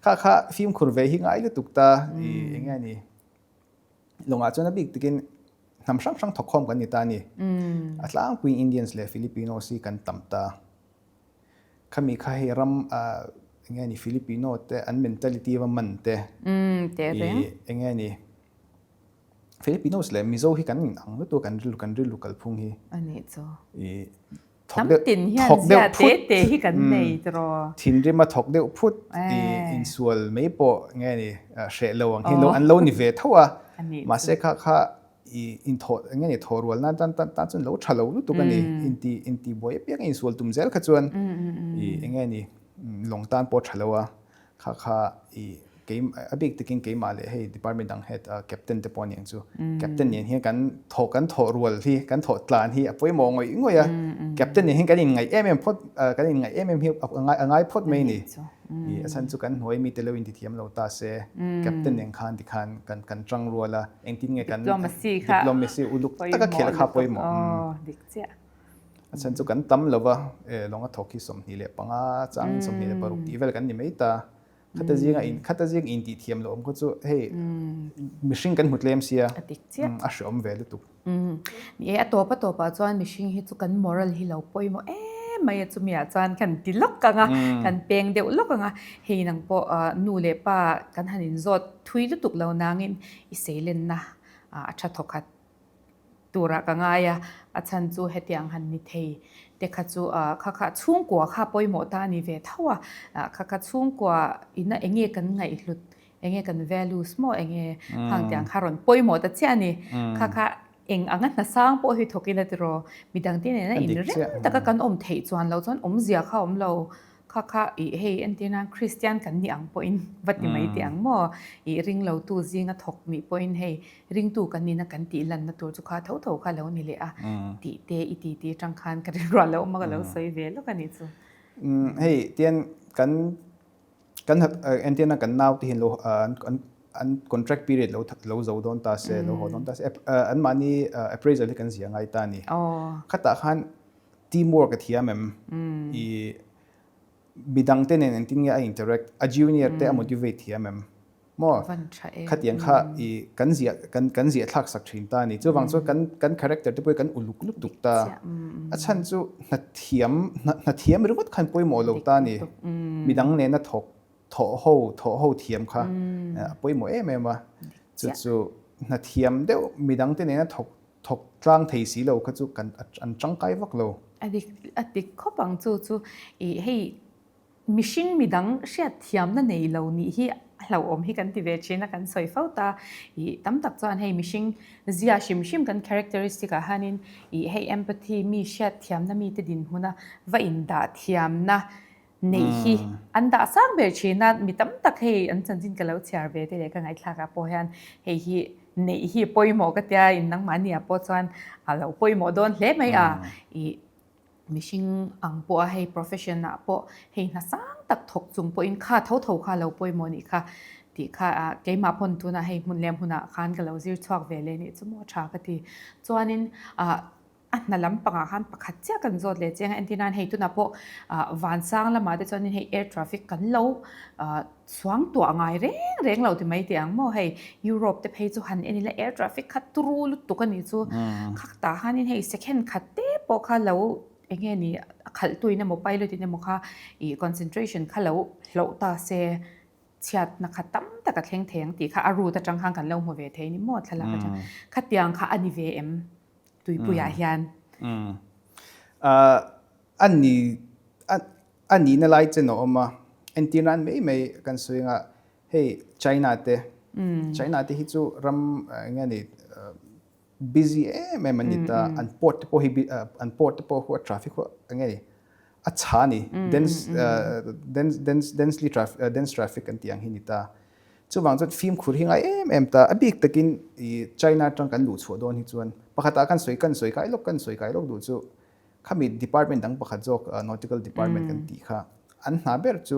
kha kha fimkhur ve hi ngai lutuk ta i eng nge ni. Lawngah chuan a bik takin hnam hrang hrang thawkkhawm kan ni ta a ni. A tlangpuiin Indians leh Filipinos hi kan tam ta. Khami kha hei ram eng nge ni Filipino te an mentality va man te. I eng nge ni Filipinos leh Mizo hi kan inang lutuk a kan rilru kan rilru kalphung hi. A nih chu. I Thawk deuh tin hian zia te te hi kan nei tiraw. Thinrim a thawk deuh phut i insual mai pawh nge ni hreh lo ang hi lo an lo ni ve tho a. Mahse kha kha i inthawh nge ni thawh rual nan tan tan chuan lo tha lo lutuk a ni. Inti inti buai apiang insual tum zel kha chuan i enge ni lawng tan pawh tha lo a. Kha kha i kei a bik takin keimah leh hei department dang head captain te pawh aniang chu captain nen hian kan thawh kan thawh rual hi kan thawh tlan hi a pawimawh ngawih ngawih a captain nen hian kan inngaih em em phawt kan inngaih em em hi a ngai a ngai phawt mai a ni i a chhan chu kan hnuai mite lo intithiam lo ta se captain nen khan tikhan kan kan tang rual a engtin nge kan diplomacy uluk taka khel kha pawimawh. A chhan chu kan tam lo va, e lawnga thawk hi 25 chang 26 tih vel kan ni mai ta. Khata zinga in khata zing in tih thiam lo awm kha chu hei mihring kan hmu tlem sia a hreawm ve lutuk. Ni e, a tawp a tawpah chuan mihring hi chu kan moral hi lo pawimawh em mai a, chumi ah chuan kan ti lawk ang a, kan peng deuh lawk ang a, hei nang pawh nu leh pa kan han inzawt thui lutuk lo nangin i seilenna a tha thawkhat. Turah ka ngai a, a chhan chu hetiang han ni thei te kha chu kha kha chhungkua kha pawimawh ta a ni ve tho a, kha kha chhungkua ina enge kan ngaihhlut, enge kan values maw enge khang tiang kha rawn pawimawh ta chiah a ni. Kha kha eng anga hna sang pawh hi thawk ila tiraw, midangte nena inrem taka kan awm theih chuan lo chuan awmzia kha a awm lo. Kha kha ih hei entir nan Kristian kan nih ang pawhin va ti mai teh ang maw? Ih ringlotu zinga thawk nih pawhin hei ringtu kan nihna kan tih lanna tur chu kha tho tho kha lo ni leh a tih te i ti ti atang khan ka rilruah lo awm a ka lo sawi ve lawk a nih chu. Hei tian kan kan entir nan kan nau te hian lo an an contract period lo lo zo dawn ta se lo haw dawn ta se anmahni appraisal hi kan zia ngai ta a ni. Khatah khan Teamwork a thiam em? I midangte nen engtin nge a interact? A junior te a motivate thiam em? Maw? Khatiang kha i kan ziah kan kan ziah thlak sak thin ta a ni. Chuvang chuan kan kan character te pawh hi kan uluk lutuk ta. A chhan chu hna thiam hna thiam ringawt khan pawimawh lo ta a ni. Midang nena thawk thawh ho thawh ho thiam kha a pawimawh em em a. Chu chu hna thiam deuh midangte nena thawk Thawk tlang thei si lo kha chu kan an tangkai vak lo. A dik a dik khawp ang chu chu i hei mihring midang hriat thiamna nei lo nih hi a hlauhawm hi kan ti ve thin a kan sawi fo ta i tam tak chuan hei mihring zia hrim hrim kan characteristic ah hianin i hei empathy mi hriat thiamna mite dinhmuna va indah thiamna Neih hi an dah sang ber thin a, mi tam tak hei an chanchin ka lo chhiar ve te leh ka ngaihthlak ah pawh hian hei hi neih hi pawimawh ka tia in nangmahni ah pawh chuan a lo pawimawh dawn hle mai a, ih mihring ang pawh a hei profession ah pawh hei hna sang tak thawk chung pawhin kha tho tho kha lo pawimawh nih kha tih kha ah keimah pawn tunah hei hmun leh hmunah khan ka lo zir chhuak ve leh nih chu maw tha ka ti chuanin ah A hna lampangah khan pakhat chiah kan zawt leh chiang a, entir nan hei tunah pawh vansang lamah te chuanin hei air traffic kan lo suang tuah ngai reng reng lo ti mai teh ang maw hei Europe te phei chu han en ila air traffic kha turu lutuk a nih chu khak tah khanin hei second khat te pawh kha lo eng nge ni a khalh tuin emaw pilot in emaw kha ih concentration kha lo hloh ta se chhiatna kha tam tak a thleng thei ang tih kha a route atang khan kan lo hmu ve thei ni maw thlalak atang khatiang kha a ni ve em tuipuiah hian. A ni a nihna lai chen a awm a. Entir nan mai mai kan sawi anga hei China te China te hi chu ram eng nge ni busy em em an ni ta an port te pawh hi an port te pawh khu a traffic khu eng nge ni a chha a ni dense dense dense densely traffic dense traffic an tih ang hi ni ta chuvang chuan fimkhur hi ngai em em ta a bik takin ih China atang kan luh chhuah dawn hi chuan pakhatah kan sawi kan sawi kai lawk kan sawi kai lawk duh chu khami department dang pakhat zawk nautical department kan tih kha an hna ber chu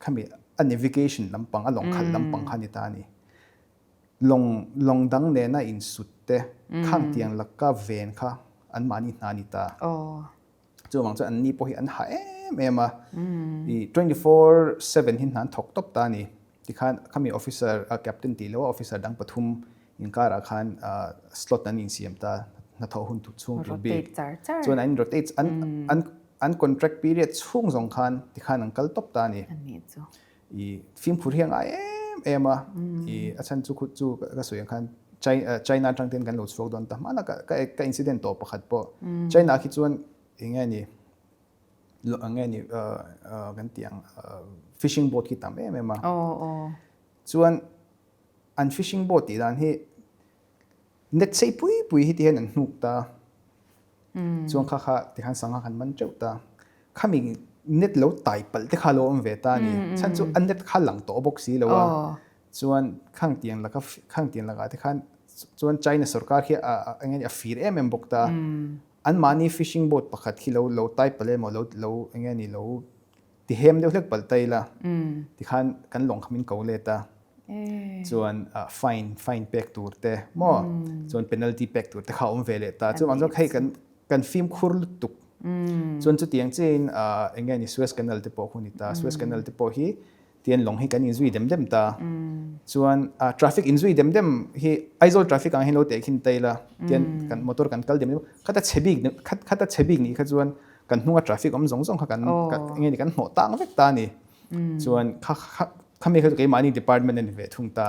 khami a navigation lampang a lawng khalh lampang kha a ni ta a ni. Lawng lawng dang nena insut te khang tiang laka ven kha anmahni hna a ni ta. Chuvang chuan anni pawh hi an ha em em a. I 24/7 hi hna an thawk tawp ta a ni. Tikhan khami officer captain tih loh a officer dang pathum inkarah khan slot an insiam ta hnathawh hun chhung tur bik. Chuan an rotate an an an contract period chhung zawng khan tikhan an kal tawp ta a ni. I fimkhur hi a ngai em em a, i a chhan chu khu chu ka sawi ang khan China atang ten kan lo chhuak dawn ta hmana ka ka incident tawh pakhat pawh China khi chuan eng nge ni eng nge ni kan tih ang fishing boat khi tam em em a chuan an fishing boat tih dan hi net sei pui pui hi ti hian an hnuk ta. Chuan kha kha tikhan sangha khan man teuh ta. Khami net lo tai palh te kha lo awm ve ta a ni. Chhan chu a net kha lang tawh bawk si lo a. Chuan khang tiang laka khang tiang lakah te khan chuan China sorkar khi a eng nge ni a fir em em bawk ta. Anmahni fishing boat pakhat khi lo lo tai palh emaw lo lo eng nge ni lo Ti hem deuh hlek palh ta ila tikhan kan lawng kha min ko let a, chuan fine fine pek tur te maw chuan penalty pek tur te kha a awm ve leh ta, chuvang chuan hei kan kan fimkhur lutuk chuan chutiang chiahin eng nge ni Suez Canal te pawh khu ni ta, Suez Canal te pawh hi tian lawng hi kan inzui dem dem ta, chuan traffic inzui dem dem hi Aizawl traffic ang hian lo tehkhin ta ila tian kan motor kan kal dem dem khata chhe bik khata chhe bik nih kha chuan kan hnunga traffic awm zawng zawng kha kan enge ni kan hnawh tang vek ta a ni. Chuan kha kha khami kha chu keimahni department a ni ve thung ta.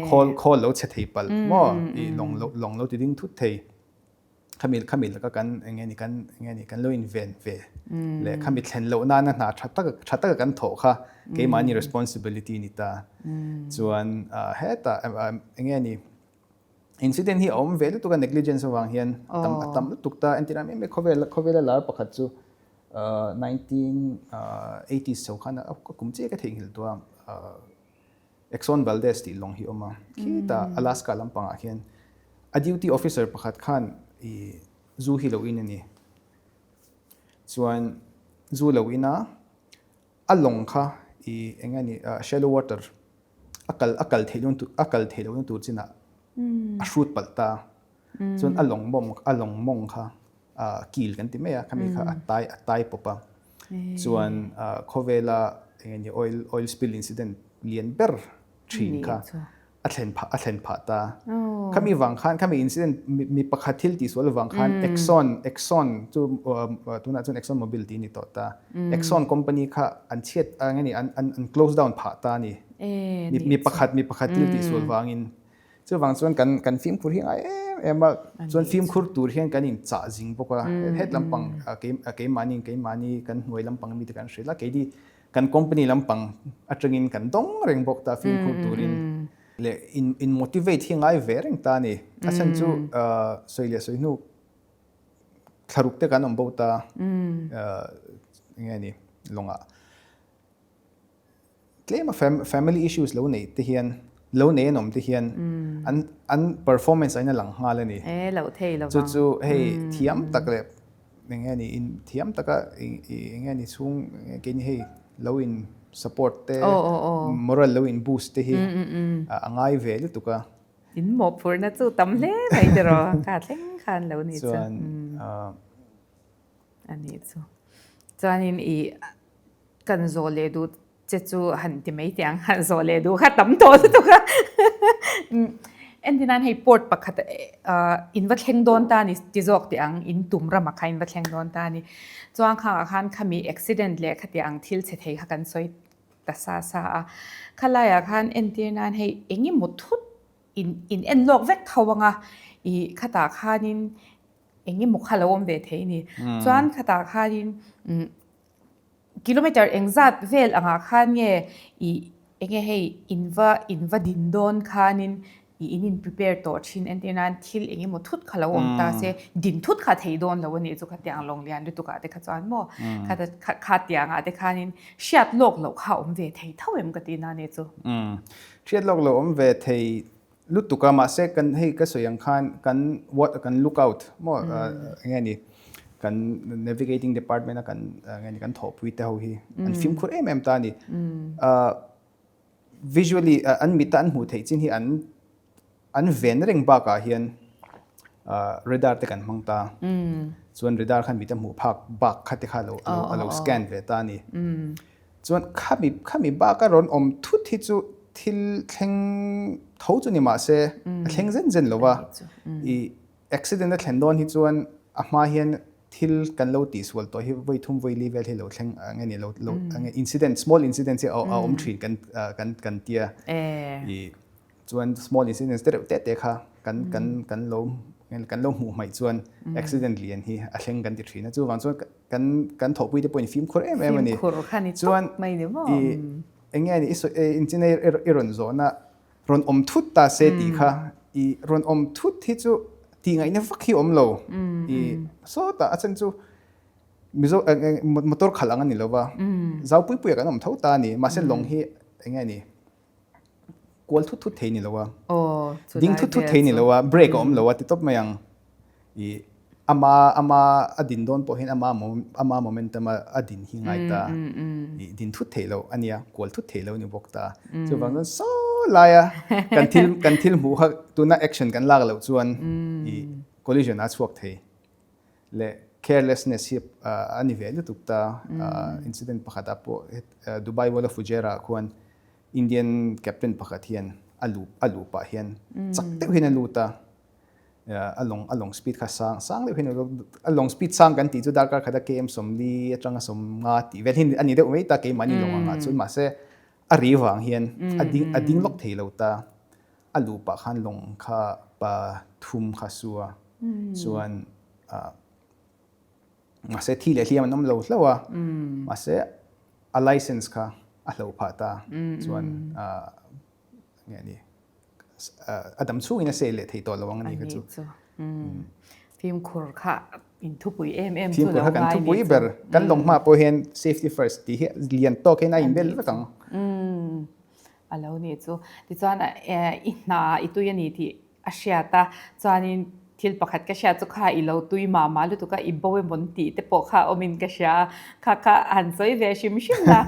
Khawl khawl lo chhe thei palh maw i lawng lo lawng lo ti ding thut thei. Khami khami laka kan enge ni kan enge ni kan lo inven ve leh khami thlen loh nana hna tha tak tha taka kan thawh kha keimahni responsibility ni ta. Chuan hetah enge ni Incident hi a awm ve lutuk a negligence avang hian a tam a tam lutuk ta entirah mai mai khawvel khawvela lar pakhat chu 1980s chho khan a kum chiah ka theihnghilh tawh a Exxon Valdez tih lawng hi a awm a khitah Alaska lampangah hian a duty officer pakhat khan ih zu hi lo in a ni chuan zu lo in a A lawng kha i eng nge ni shallow water a kal a kal theih dawn a kal theih lohna tur chinah a hrut palh ta. Chuan a lawng mawng a lawng mawng kha kil kan ti mai a khami kha a tai a tai pawp a. Chuan khawvela eng nge ni oil oil spill incident lian ber thin kha a thlen phah a thlen phah ta. Khami vang khan khami incident mi pakhat thil tihsual vang khan Exxon Exxon chu tunah chuan Exxon Mobil tih a ni tawh ta. Exxon company kha an chhiat a nge ni an an an close down phah ta a ni. Mi mi pakhat mi pakhat thil tihsual vangin. Chuvang chuan kan kan fimkhur hi ngai em em a chuan fimkhur tur hian kan inchah zing bawk a. Het lampang keimahni keimahni kan hnuai lampang mite kan hrilh a keini Kan company lampang atangin kan dawng reng bawk ta fimkhur turin leh in in motivate hi ngai ve reng ta a ni. A chhan chu sawi leh sawi hnu thlaruk te kan awm bo ta eng nge ni lawngah tlem a family issues lo neih te hian lo nei an awm te hian an an performance a in a lang nghal a ni. Chu chu hei thiam tak leh Eng nge ni in thiam taka eng nge ni chhung keini hei lo in support te moral lo in boost te hi a ngai ve lutuk a. In mawhphurhna chu tam hle mai tiraw ka thleng khan lo ni chu. Chuan a ni chu. Chuanin i kan zawh leh duh Che chu han ti mai teh ang, han zawh leh duh kha tam tawh lutuk a. Entirnan hei port pakhat in va thleng dawn ta a ni ti zawk teh ang, in tum ramah kha in va thleng dawn ta a ni. Chuan khangah khan khami accident leh khati ang thil chhe thei kha kan sawi ta sa sa a. Khalaiah khan entirnan hei eng emaw thut in in en lawk vek tho ang a, ih khatah khanin eng emaw kha lo awm ve thei a ni. Chuan khatah khanin. Kilometer engzat vel angah khan nge i enge hei in va in va din dawn khanin i in in prepare tawh thin entir nan thil eng emaw thut kha lo awm ta se din thut kha thei dawn lo a nih chu khatiang lawng lian lutuk ah te kha chuan maw kha khatiang ah te khanin hriat lawk loh kha awm ve thei tho em ka tih na nih chu. Hriat lawk loh awm ve thei lutuk a mahse kan hei ka sawi ang khan kan what kan look out maw eng nge ni kan navigating department a kan eng nge ni kan thawhpui te ho hi an fimkhur em em ta a ni visually an mita an hmuh theih chin hi an an ven reng bakah hian radar te kan hmang ta chuan radar khan mita hmuh phak bak kha te kha lo a lo scan ve ta a ni. Chuan khami khami bak a rawn awm thut hi chu thil thleng tho chu ni mah se a thleng zen zen lo va. I accident a thlen dawn hi chuan a hma hian thil kan lo tihsual tawh hi vawi thum vawi li vel hi lo thleng ang nge ni lo lo ang nge incident small incident hi a awm thin kan kan kan tia. I chuan small incidents te reuh te te kha kan kan kan lo kan lo hmuh hmaih chuan accident lian hi a thleng kan ti thin a. Chuvang chuan kan kan thawhpui te pawhin fimkhur em em a ni. Fimkhur kha ni tawp mai ni maw? I eng nge ni i inchina i rawn zawhna rawn awm thut ta se tih kha i rawn awm thut hi chu tih ngaihna vak hi awm lo. I sawtah a chhan chu Mizo motor khalh ang a ni lo va, zau pui pui ah kan awm tho ta a ni. Mahse lawng hi eng nge ni kual thut thut thei ni lo a, ding thut thut thei ni lo a, brake a awm lo a ti tawp mai ang. I ama ama a din dawn pawh hian ama ama momentum a a din hi ngai ta. I din thut thei lo a nia, kual thut thei lo a ni bawk ta. Chuvang chuan saw laia kan thil kan thil hmuh kha tuna action kan lak loh chuan i collision a chhuak thei. Leh carelessness hi a ni ve lutuk ta. Incident pakhatah pawh Dubai World of Fujairah ah khuan Indian captain pakhat hian a luh a luh pah hian chak deuh hian a lut a, a lawng a lawng speed kha sang sang deuh hian a lawng speed sang kan tih chu darkar khata km 40 atanga 50 tih vel hi a ni deuh mai ta keimahni lawng angah chuan mahse a ri vang hian a ding a ding lawk thei lo ta a luh pah khan lawng kha pa thum kha su a chuan Mahse thi leh hliam an awm lo hlauh a, mahse a license kha a hloh phah ta chuan nge ni a dam chhungin a sale leh thei tawh lo ang a ni kha chu. Fimkhur kha in thupui em em chu lo ngai ni chu. Fimkhur kha kan thupui ber, kan lawng hma pawh hian safety first tih hi lian tawk hian a inbel vek ang. A lo ni chu. Tichuan i hna i tui a ni tih A hriat a, chuanin thil pakhat ka hriat chu kha i lo tui mah mah lutuk a, i bo emaw tih te pawh kha awmin ka hria a, kha kha han sawi ve hrim hrim la.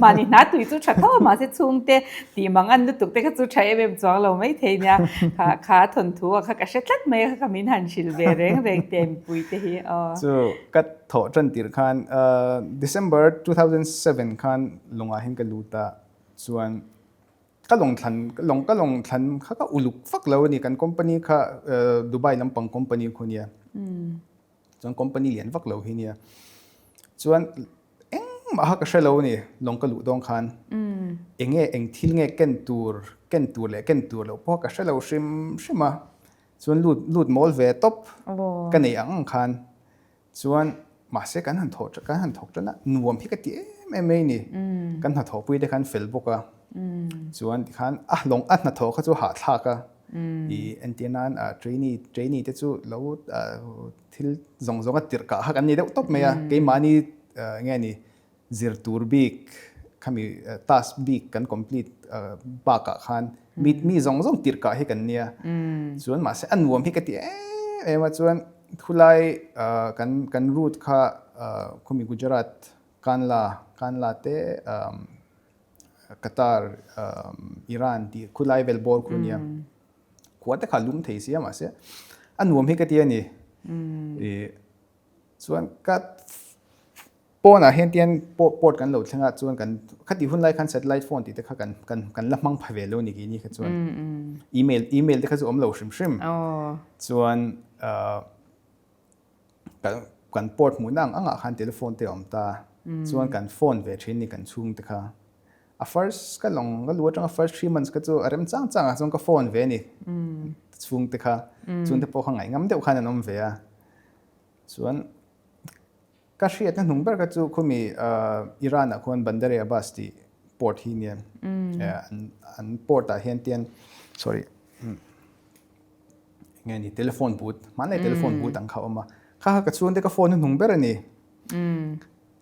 Mahni hna tui chu tha tho a, mahse chhungte tih mang an lutuk te kha chu tha em em chuang lo mai thei nia. Kha kha thawnthu a kha ka hre tlat mai a, kha kha min han hrilh ve reng reng te mipui te hi aw. Chu ka thawh tan tirh khan December 2007 khan lungah hian ka lut a, chuan Ka lawng thlan lawng ka lawng thlan kha ka uluk vak lo a ni kan company kha Dubai lampang company khu nia chuan company lian vak lo hi nia chuan engmah kha ka hre lo a ni lawng ka luh dawn khan eng nge eng thil nge ken tur ken tur leh ken tur loh pawh ka hre lo hrim hrim a chuan lut lut mawl ve tawp ka nei ang ang khan Chuan mahse kan han thawh kan han thawk tan a, nuam hi ka ti em em mai a ni. Kan hnathawhpui te khan fel bawk a, chuan tikhan a lawng a hnathawh kha chu hahthlak a, i entir nan trainee trainee te chu lo thil zawng zawng a tirh kah kha kan ni deuh tawp mai a, keimahni nge ni Zir tur bik khami task bik kan complete bakah khan mi mi zawng zawng tirh kah hi kan nia. Chuan mahse a nuam hi ka ti em em a chuan khulai kan kan route kha khumi Gujarat Kanla Kanla te Qatar Iran tih khulai vel bawr khu nia. Khua te kha lum thei sia mahse a nuam hi ka ti a ni. Chuan ka Pawnah hian tian port kan lo thleng a chuan kan khati hun lai khan satellite phone tih te kha kan kan kan la hmang pha ve lo ni kini kha chuan email email te kha chu awm lo hrim hrim chuan kan kan port hmuhna ang angah khan telephone te a awm ta chuan kan phone ve thin ni kan chhung te kha a first ka lawng ka lu atanga first 3 months kha chu a rem chang chang ah chuan ka phone ve ni chhung te kha chhung te pawh kha ngaih ngam deuh khan an awm ve a chuan. Ka hriatna hnung ber kha chu khumi Iran ah khuan Bandar e Abbas tih port hi nia an port ah hian tian sorry enge ni telephone booth hmanlai telephone booth ang kha a awm a kha kha ka chhungte ka phone hnung ber a ni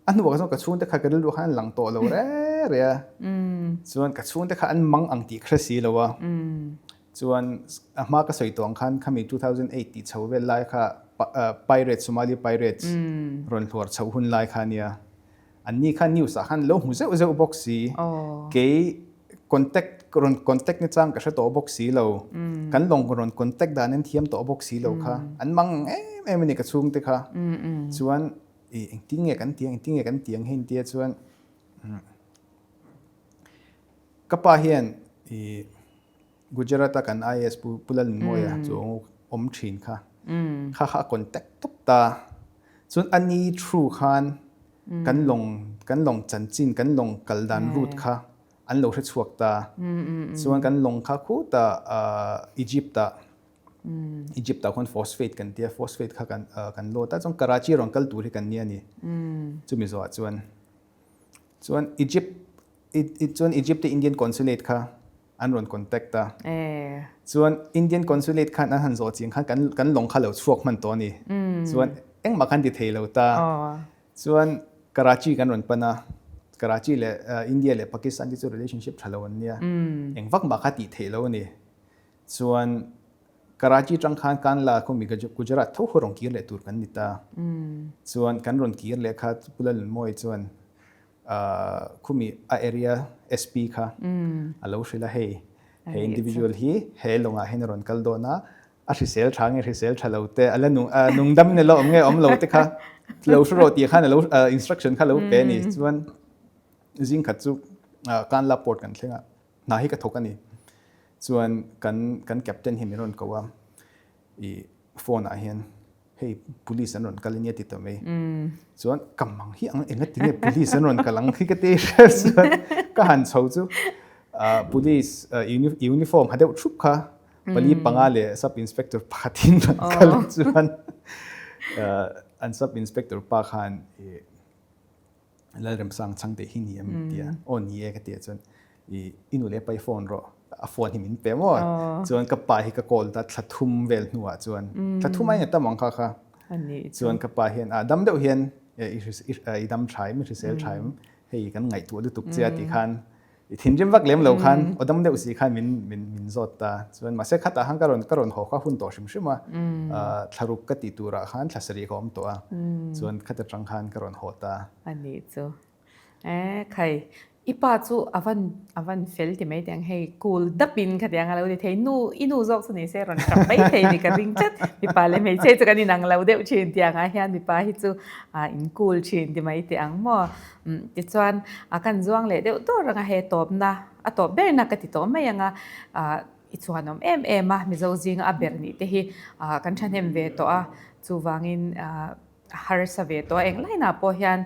a hnuah chuan ka chhungte kha ka rilru khan an lang tawh lo re re a chuan ka chhungte kha an mang ang tih ka hre si lo a Chuan a hma ka sawi tawh ang khan khami 2008 tih chho vel lai kha Pirates, Somali Pirates rawn hluar chhoh hun lai kha ania. Anni kha news ah khan lo hmu zeuh zeuh bawk si. Kei contact rawn contact na chang ka hre tawh bawk si lo. Kan lawng rawn contact dan an thiam tawh bawk si lo kha. An mang em em a ni ka chhungte kha. Chuan engtin nge kan ti ang, engtin nge kan ti ang hei tia chuan Ka pa hian i Gujarat-a kan IAS Pu Pu Lalnunmawia chu awm thin kha. Kha kha a contact tawp ta. Chuan a ni through khan kan lawng kan lawng chanchin kan lawng kal dan route kha an lo hre chhuak ta. Chuan kan lawng kha khutah Egypt-ah Egypt-ah khuan phosphate kan tia phosphate kha kan kan load a. Chuan Karachi rawn kal tur hi kan nia ni. Chumi zawhah chuan chuan Egypt Chuan Egypt te Indian Consulate kha an rawn contact a. Chuan Indian Consulate khan an han zawh chiang khan kan kan lawng kha lo chhuak hman tawh a ni. Chuan engmah khan ti thei lo ta. Chuan Karachi kan rawn pan a. Karachi leh India leh Pakistan te chu relationship tha lo an nia. Eng vak mah kha tih theih lo a ni. Chuan Karachi tang khan Kanla khawmi Gujarat tho ho rawn kir leh tur kan ni ta. Chuan kan rawn kir leh kha Pu Lalnunmawii chuan Khumi a area SP kha a lo hrilh a, hei he individual hi he lawngah hian a rawn kal dawn a, a hrisel tha nge hrisel tha lo te, a la nung dam in a la awm nge awm lo te kha lo hre rawh tih khan a lo instruction kha lo pe a ni. Chuan zing khat chu Kanla port kan thleng a, hna hi ka thawk a ni. Chuan kan kan captain hi min rawn ko a, i phone ah hian hei police an rawn kal ania ti ta mai chuan ka mang hi ang enga tinge police an rawn kal ang khi ka ti hre chuan ka han chho chu police uniform ha deuh thup kha pali panga leh sub inspector pakhatin rawn kal chuan an sub inspector pa khan Lalremsang chhang teh hi ni em ti a, aw ni e ka ti a chuan i i nu leh pa i phone rawh a phone hi min pe maw chuan ka pa hi ka call ta thla thum vel hnuah chuan thla thum aiin a tam ang kha kha chuan ka pa hian a dam deuh hian i dam tha em i hrisel tha em hei kan ngaihtuah lutuk che a tih khan I thinrim vak lem lo khan aw dam deuh si khan min min min zawt ta. Chuan mahse khatah khan ka rawn ka rawn haw kha hun tawh hrim hrim a. Thlaruk ka tih turah khan thla sarih ka awm tawh a. Chuan khat atang khan ka rawn haw ta. A nih chu. E khai i pa chu a van a van fel ti mai teh ang hei cool dap in khatiang a lo ti thei. Nu i nu zawk chu ni se rawn tap mai thei ni ka ring tlat. Mipa leh hmeichhe chu kan inang lo deuh thin tiangah hian mipa hi chu a in cool thin ti mai teh ang maw. Tichuan a kan zuang leh deuh dawr anga he tawpna a tawp berna ka ti tawh mai anga i chhuanawm em em a Mizo zinga a ber nih te hi kan thahnem ve tawh a chuvangin a harsa ve tawh a englainah pawh hian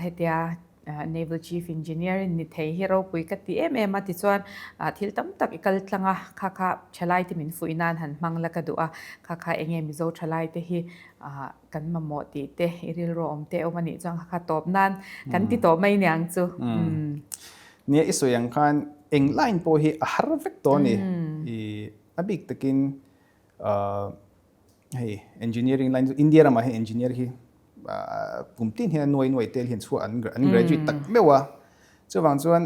hetia Naval Chief Engineer in ni thei hi ropui ka ti em em a tichuan thil tam tak i kal tlang a kha kha thalai te min fuih nan han hmang la ka duh a kha kha enge Mizo thalai te hi Kan mamawh tih te i rilru awm te awm a nih chuan kha kha tawp nan kan ti tawh mai niang chu. Nia i sawi ang khan eng line pawh hi a har vek tawh a ni. I a bik takin hei engineering line chu India ramah hian engineer hi kum tin hian a nuai nuai tel hian chhuah an graduate tak meuh a. Chuvang chuan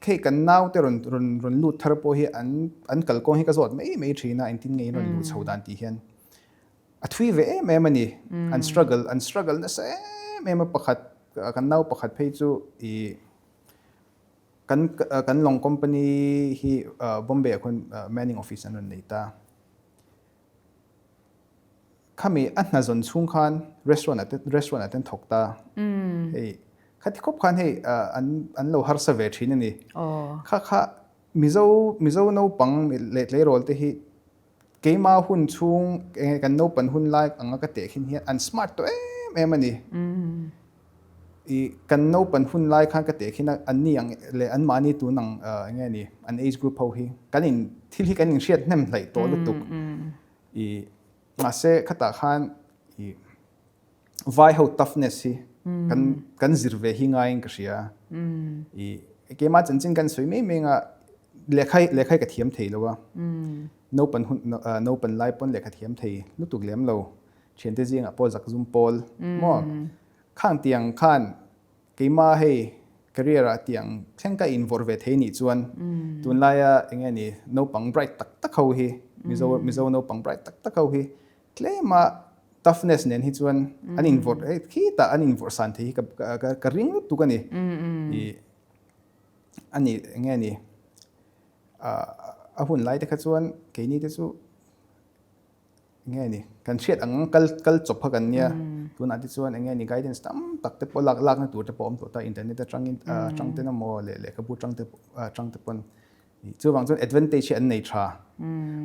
hei kan naute rawn rawn rawn lut thar pawh hi an an kalkawng hi ka zawt mai mai thin a engtin nge in rawn luh chho dan tih hian. A thui ve em em a ni. An struggle, an struggle nasa em em a pakhat, kan nau pakhat phei chu i kan kan lawng company hi Bombay ah khuan manning office an rawn nei ta. Khami a hna zawn chhung khan restaurant ah te restaurant ah te an thawk ta. Hei khati khawp khan hei an an lo harsa ve thin a ni. Kha kha Mizo Mizo naupang leh tleirawl te hi Keimah hun chhung enge kan naupan hun lai anga ka teh khin hian an smart tawh em em a ni. I kan naupan hun lai khan ka teh khin a an ni ang leh an mahni tun ang enge ni an age group ho hi kan in thil hi kan in hriat hnem hleih tawh lutuk. I mahse khatah khan i. Vai ho toughness hi kan kan zir ve hi ngaiin ka hria. I keimah chanchin kan sawi mai mai anga lehkha lehkha hi ka thiam thei lo a. Naupan hun naupan lai pawn lehkha thiam thei lutuk lem lo. Thiante zingah pawh zakzum pawl maw khang tiang khan Keimah hei career ah tiang thleng ka invawrh ve thei nih chuan tunlaia eng nge ni naupang bright tak tak ho hi Mizo Mizo naupang bright tak tak ho hi tlema toughness nen hi chuan an invawrh hei khitah an invawrh san thei hi ka ka ka ring lutuk a ni. I ani eng nge ni a hun lai te kha chuan keini te chu Enge ni, kan hriat ang kal kal chawp kha kan nia. Tunah te chuan enge ni guidance tam tak te pawh lak lakna tur te pawh awm tawh ta internet atangin atang ten emaw leh lehkhabu atang te atang te pawn chuvang chuan advantage hi an nei tha.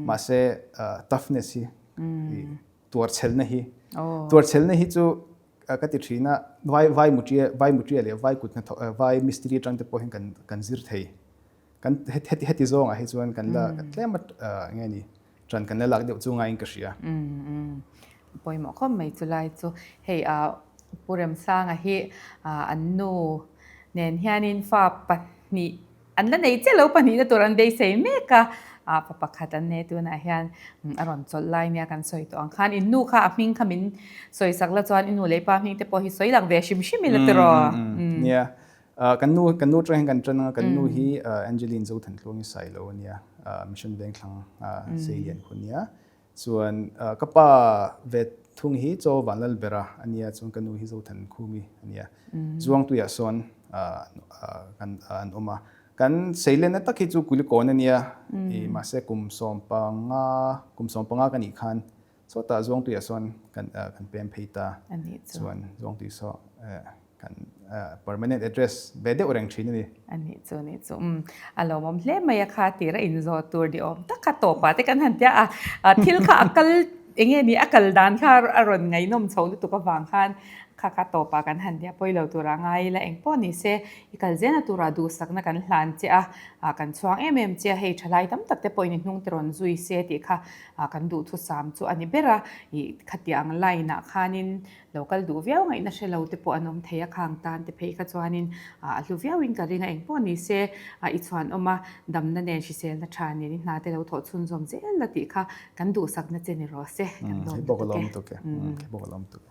Mahse toughness hi tuarchhelna hi tuarchhelna hi chu ka ti thin a vai vai mutia vai mutia leh vai kut hnathawh vai mistiri atang te pawh hian kan kan zir thei. Kan heti heti zawngah hi chuan kan la tlem a enge ni Ṭan kan la lak deuh chu ngaiin ka hria. Pawimawh khawp mai chu lai chu. Hei Pu Remsanga hi an nu nen hianin fa pahnih an la nei chiah lo pahnihna tur an beisei mek a, fa pakhat an nei tunah hian a rawn chawlh lai nia kan sawi tawh ang khan in nu kha a hming kha min sawi sak la chuan i nu leh i pa hming te pawh hi sawi lang ve hrim hrim ila tiraw? Nia, Kan nu kan nu atang hian kan tan a, kan nu hi Angeline Zothantluangi Sailo a nia, Mission Vengthlang Seilian khu a nia. Chuan ka pa ve thung hi Chaw Vanlalbera a nia, chuan ka nu hi Zothankhumi a nia. Zuangtuiah sawn kan an awm a. Kan Seilenna tak hi chu Kulikawn a nia, mahse kum 15 kum 15 ka nih khan Sawtah Zuangtuiah sawn kan kan pem phei ta. Chuan Zuangtui saw kan permanent address ve deuh reng thin a ni. A nih chu, a nih chu. Umm, a lawmawm hle mai a kha tir a inzawh tur ni awm tak kha tawpah te kan han tia a, thil kha a kal eng nge ni a kal dan kha a rawn ngaihnawm chho lutuk avang khan kha kha tawpah kan han tia pawi lo tura ngai ila eng pawh ni se i kal zelna tura duhsakna kan hlan che a, kan chhuang em em che a, hei thalai tam tak te pawhin i hnung te rawn zui se tih kha Kan duhthusam chu a ni ber a, ih khatiang line ah khanin lo kal duh viau ngaihna hre lo te pawh an awm thei a, khang tan te phei kha chuanin a hlu viauin ka ring a, engpawh ni se i chhuanawm a, damna nen hriselna tha nen i hna te lo thawh chhunzawm zel la tih kha kan duhsakna che ni rawh se, kan lawm lutuk e.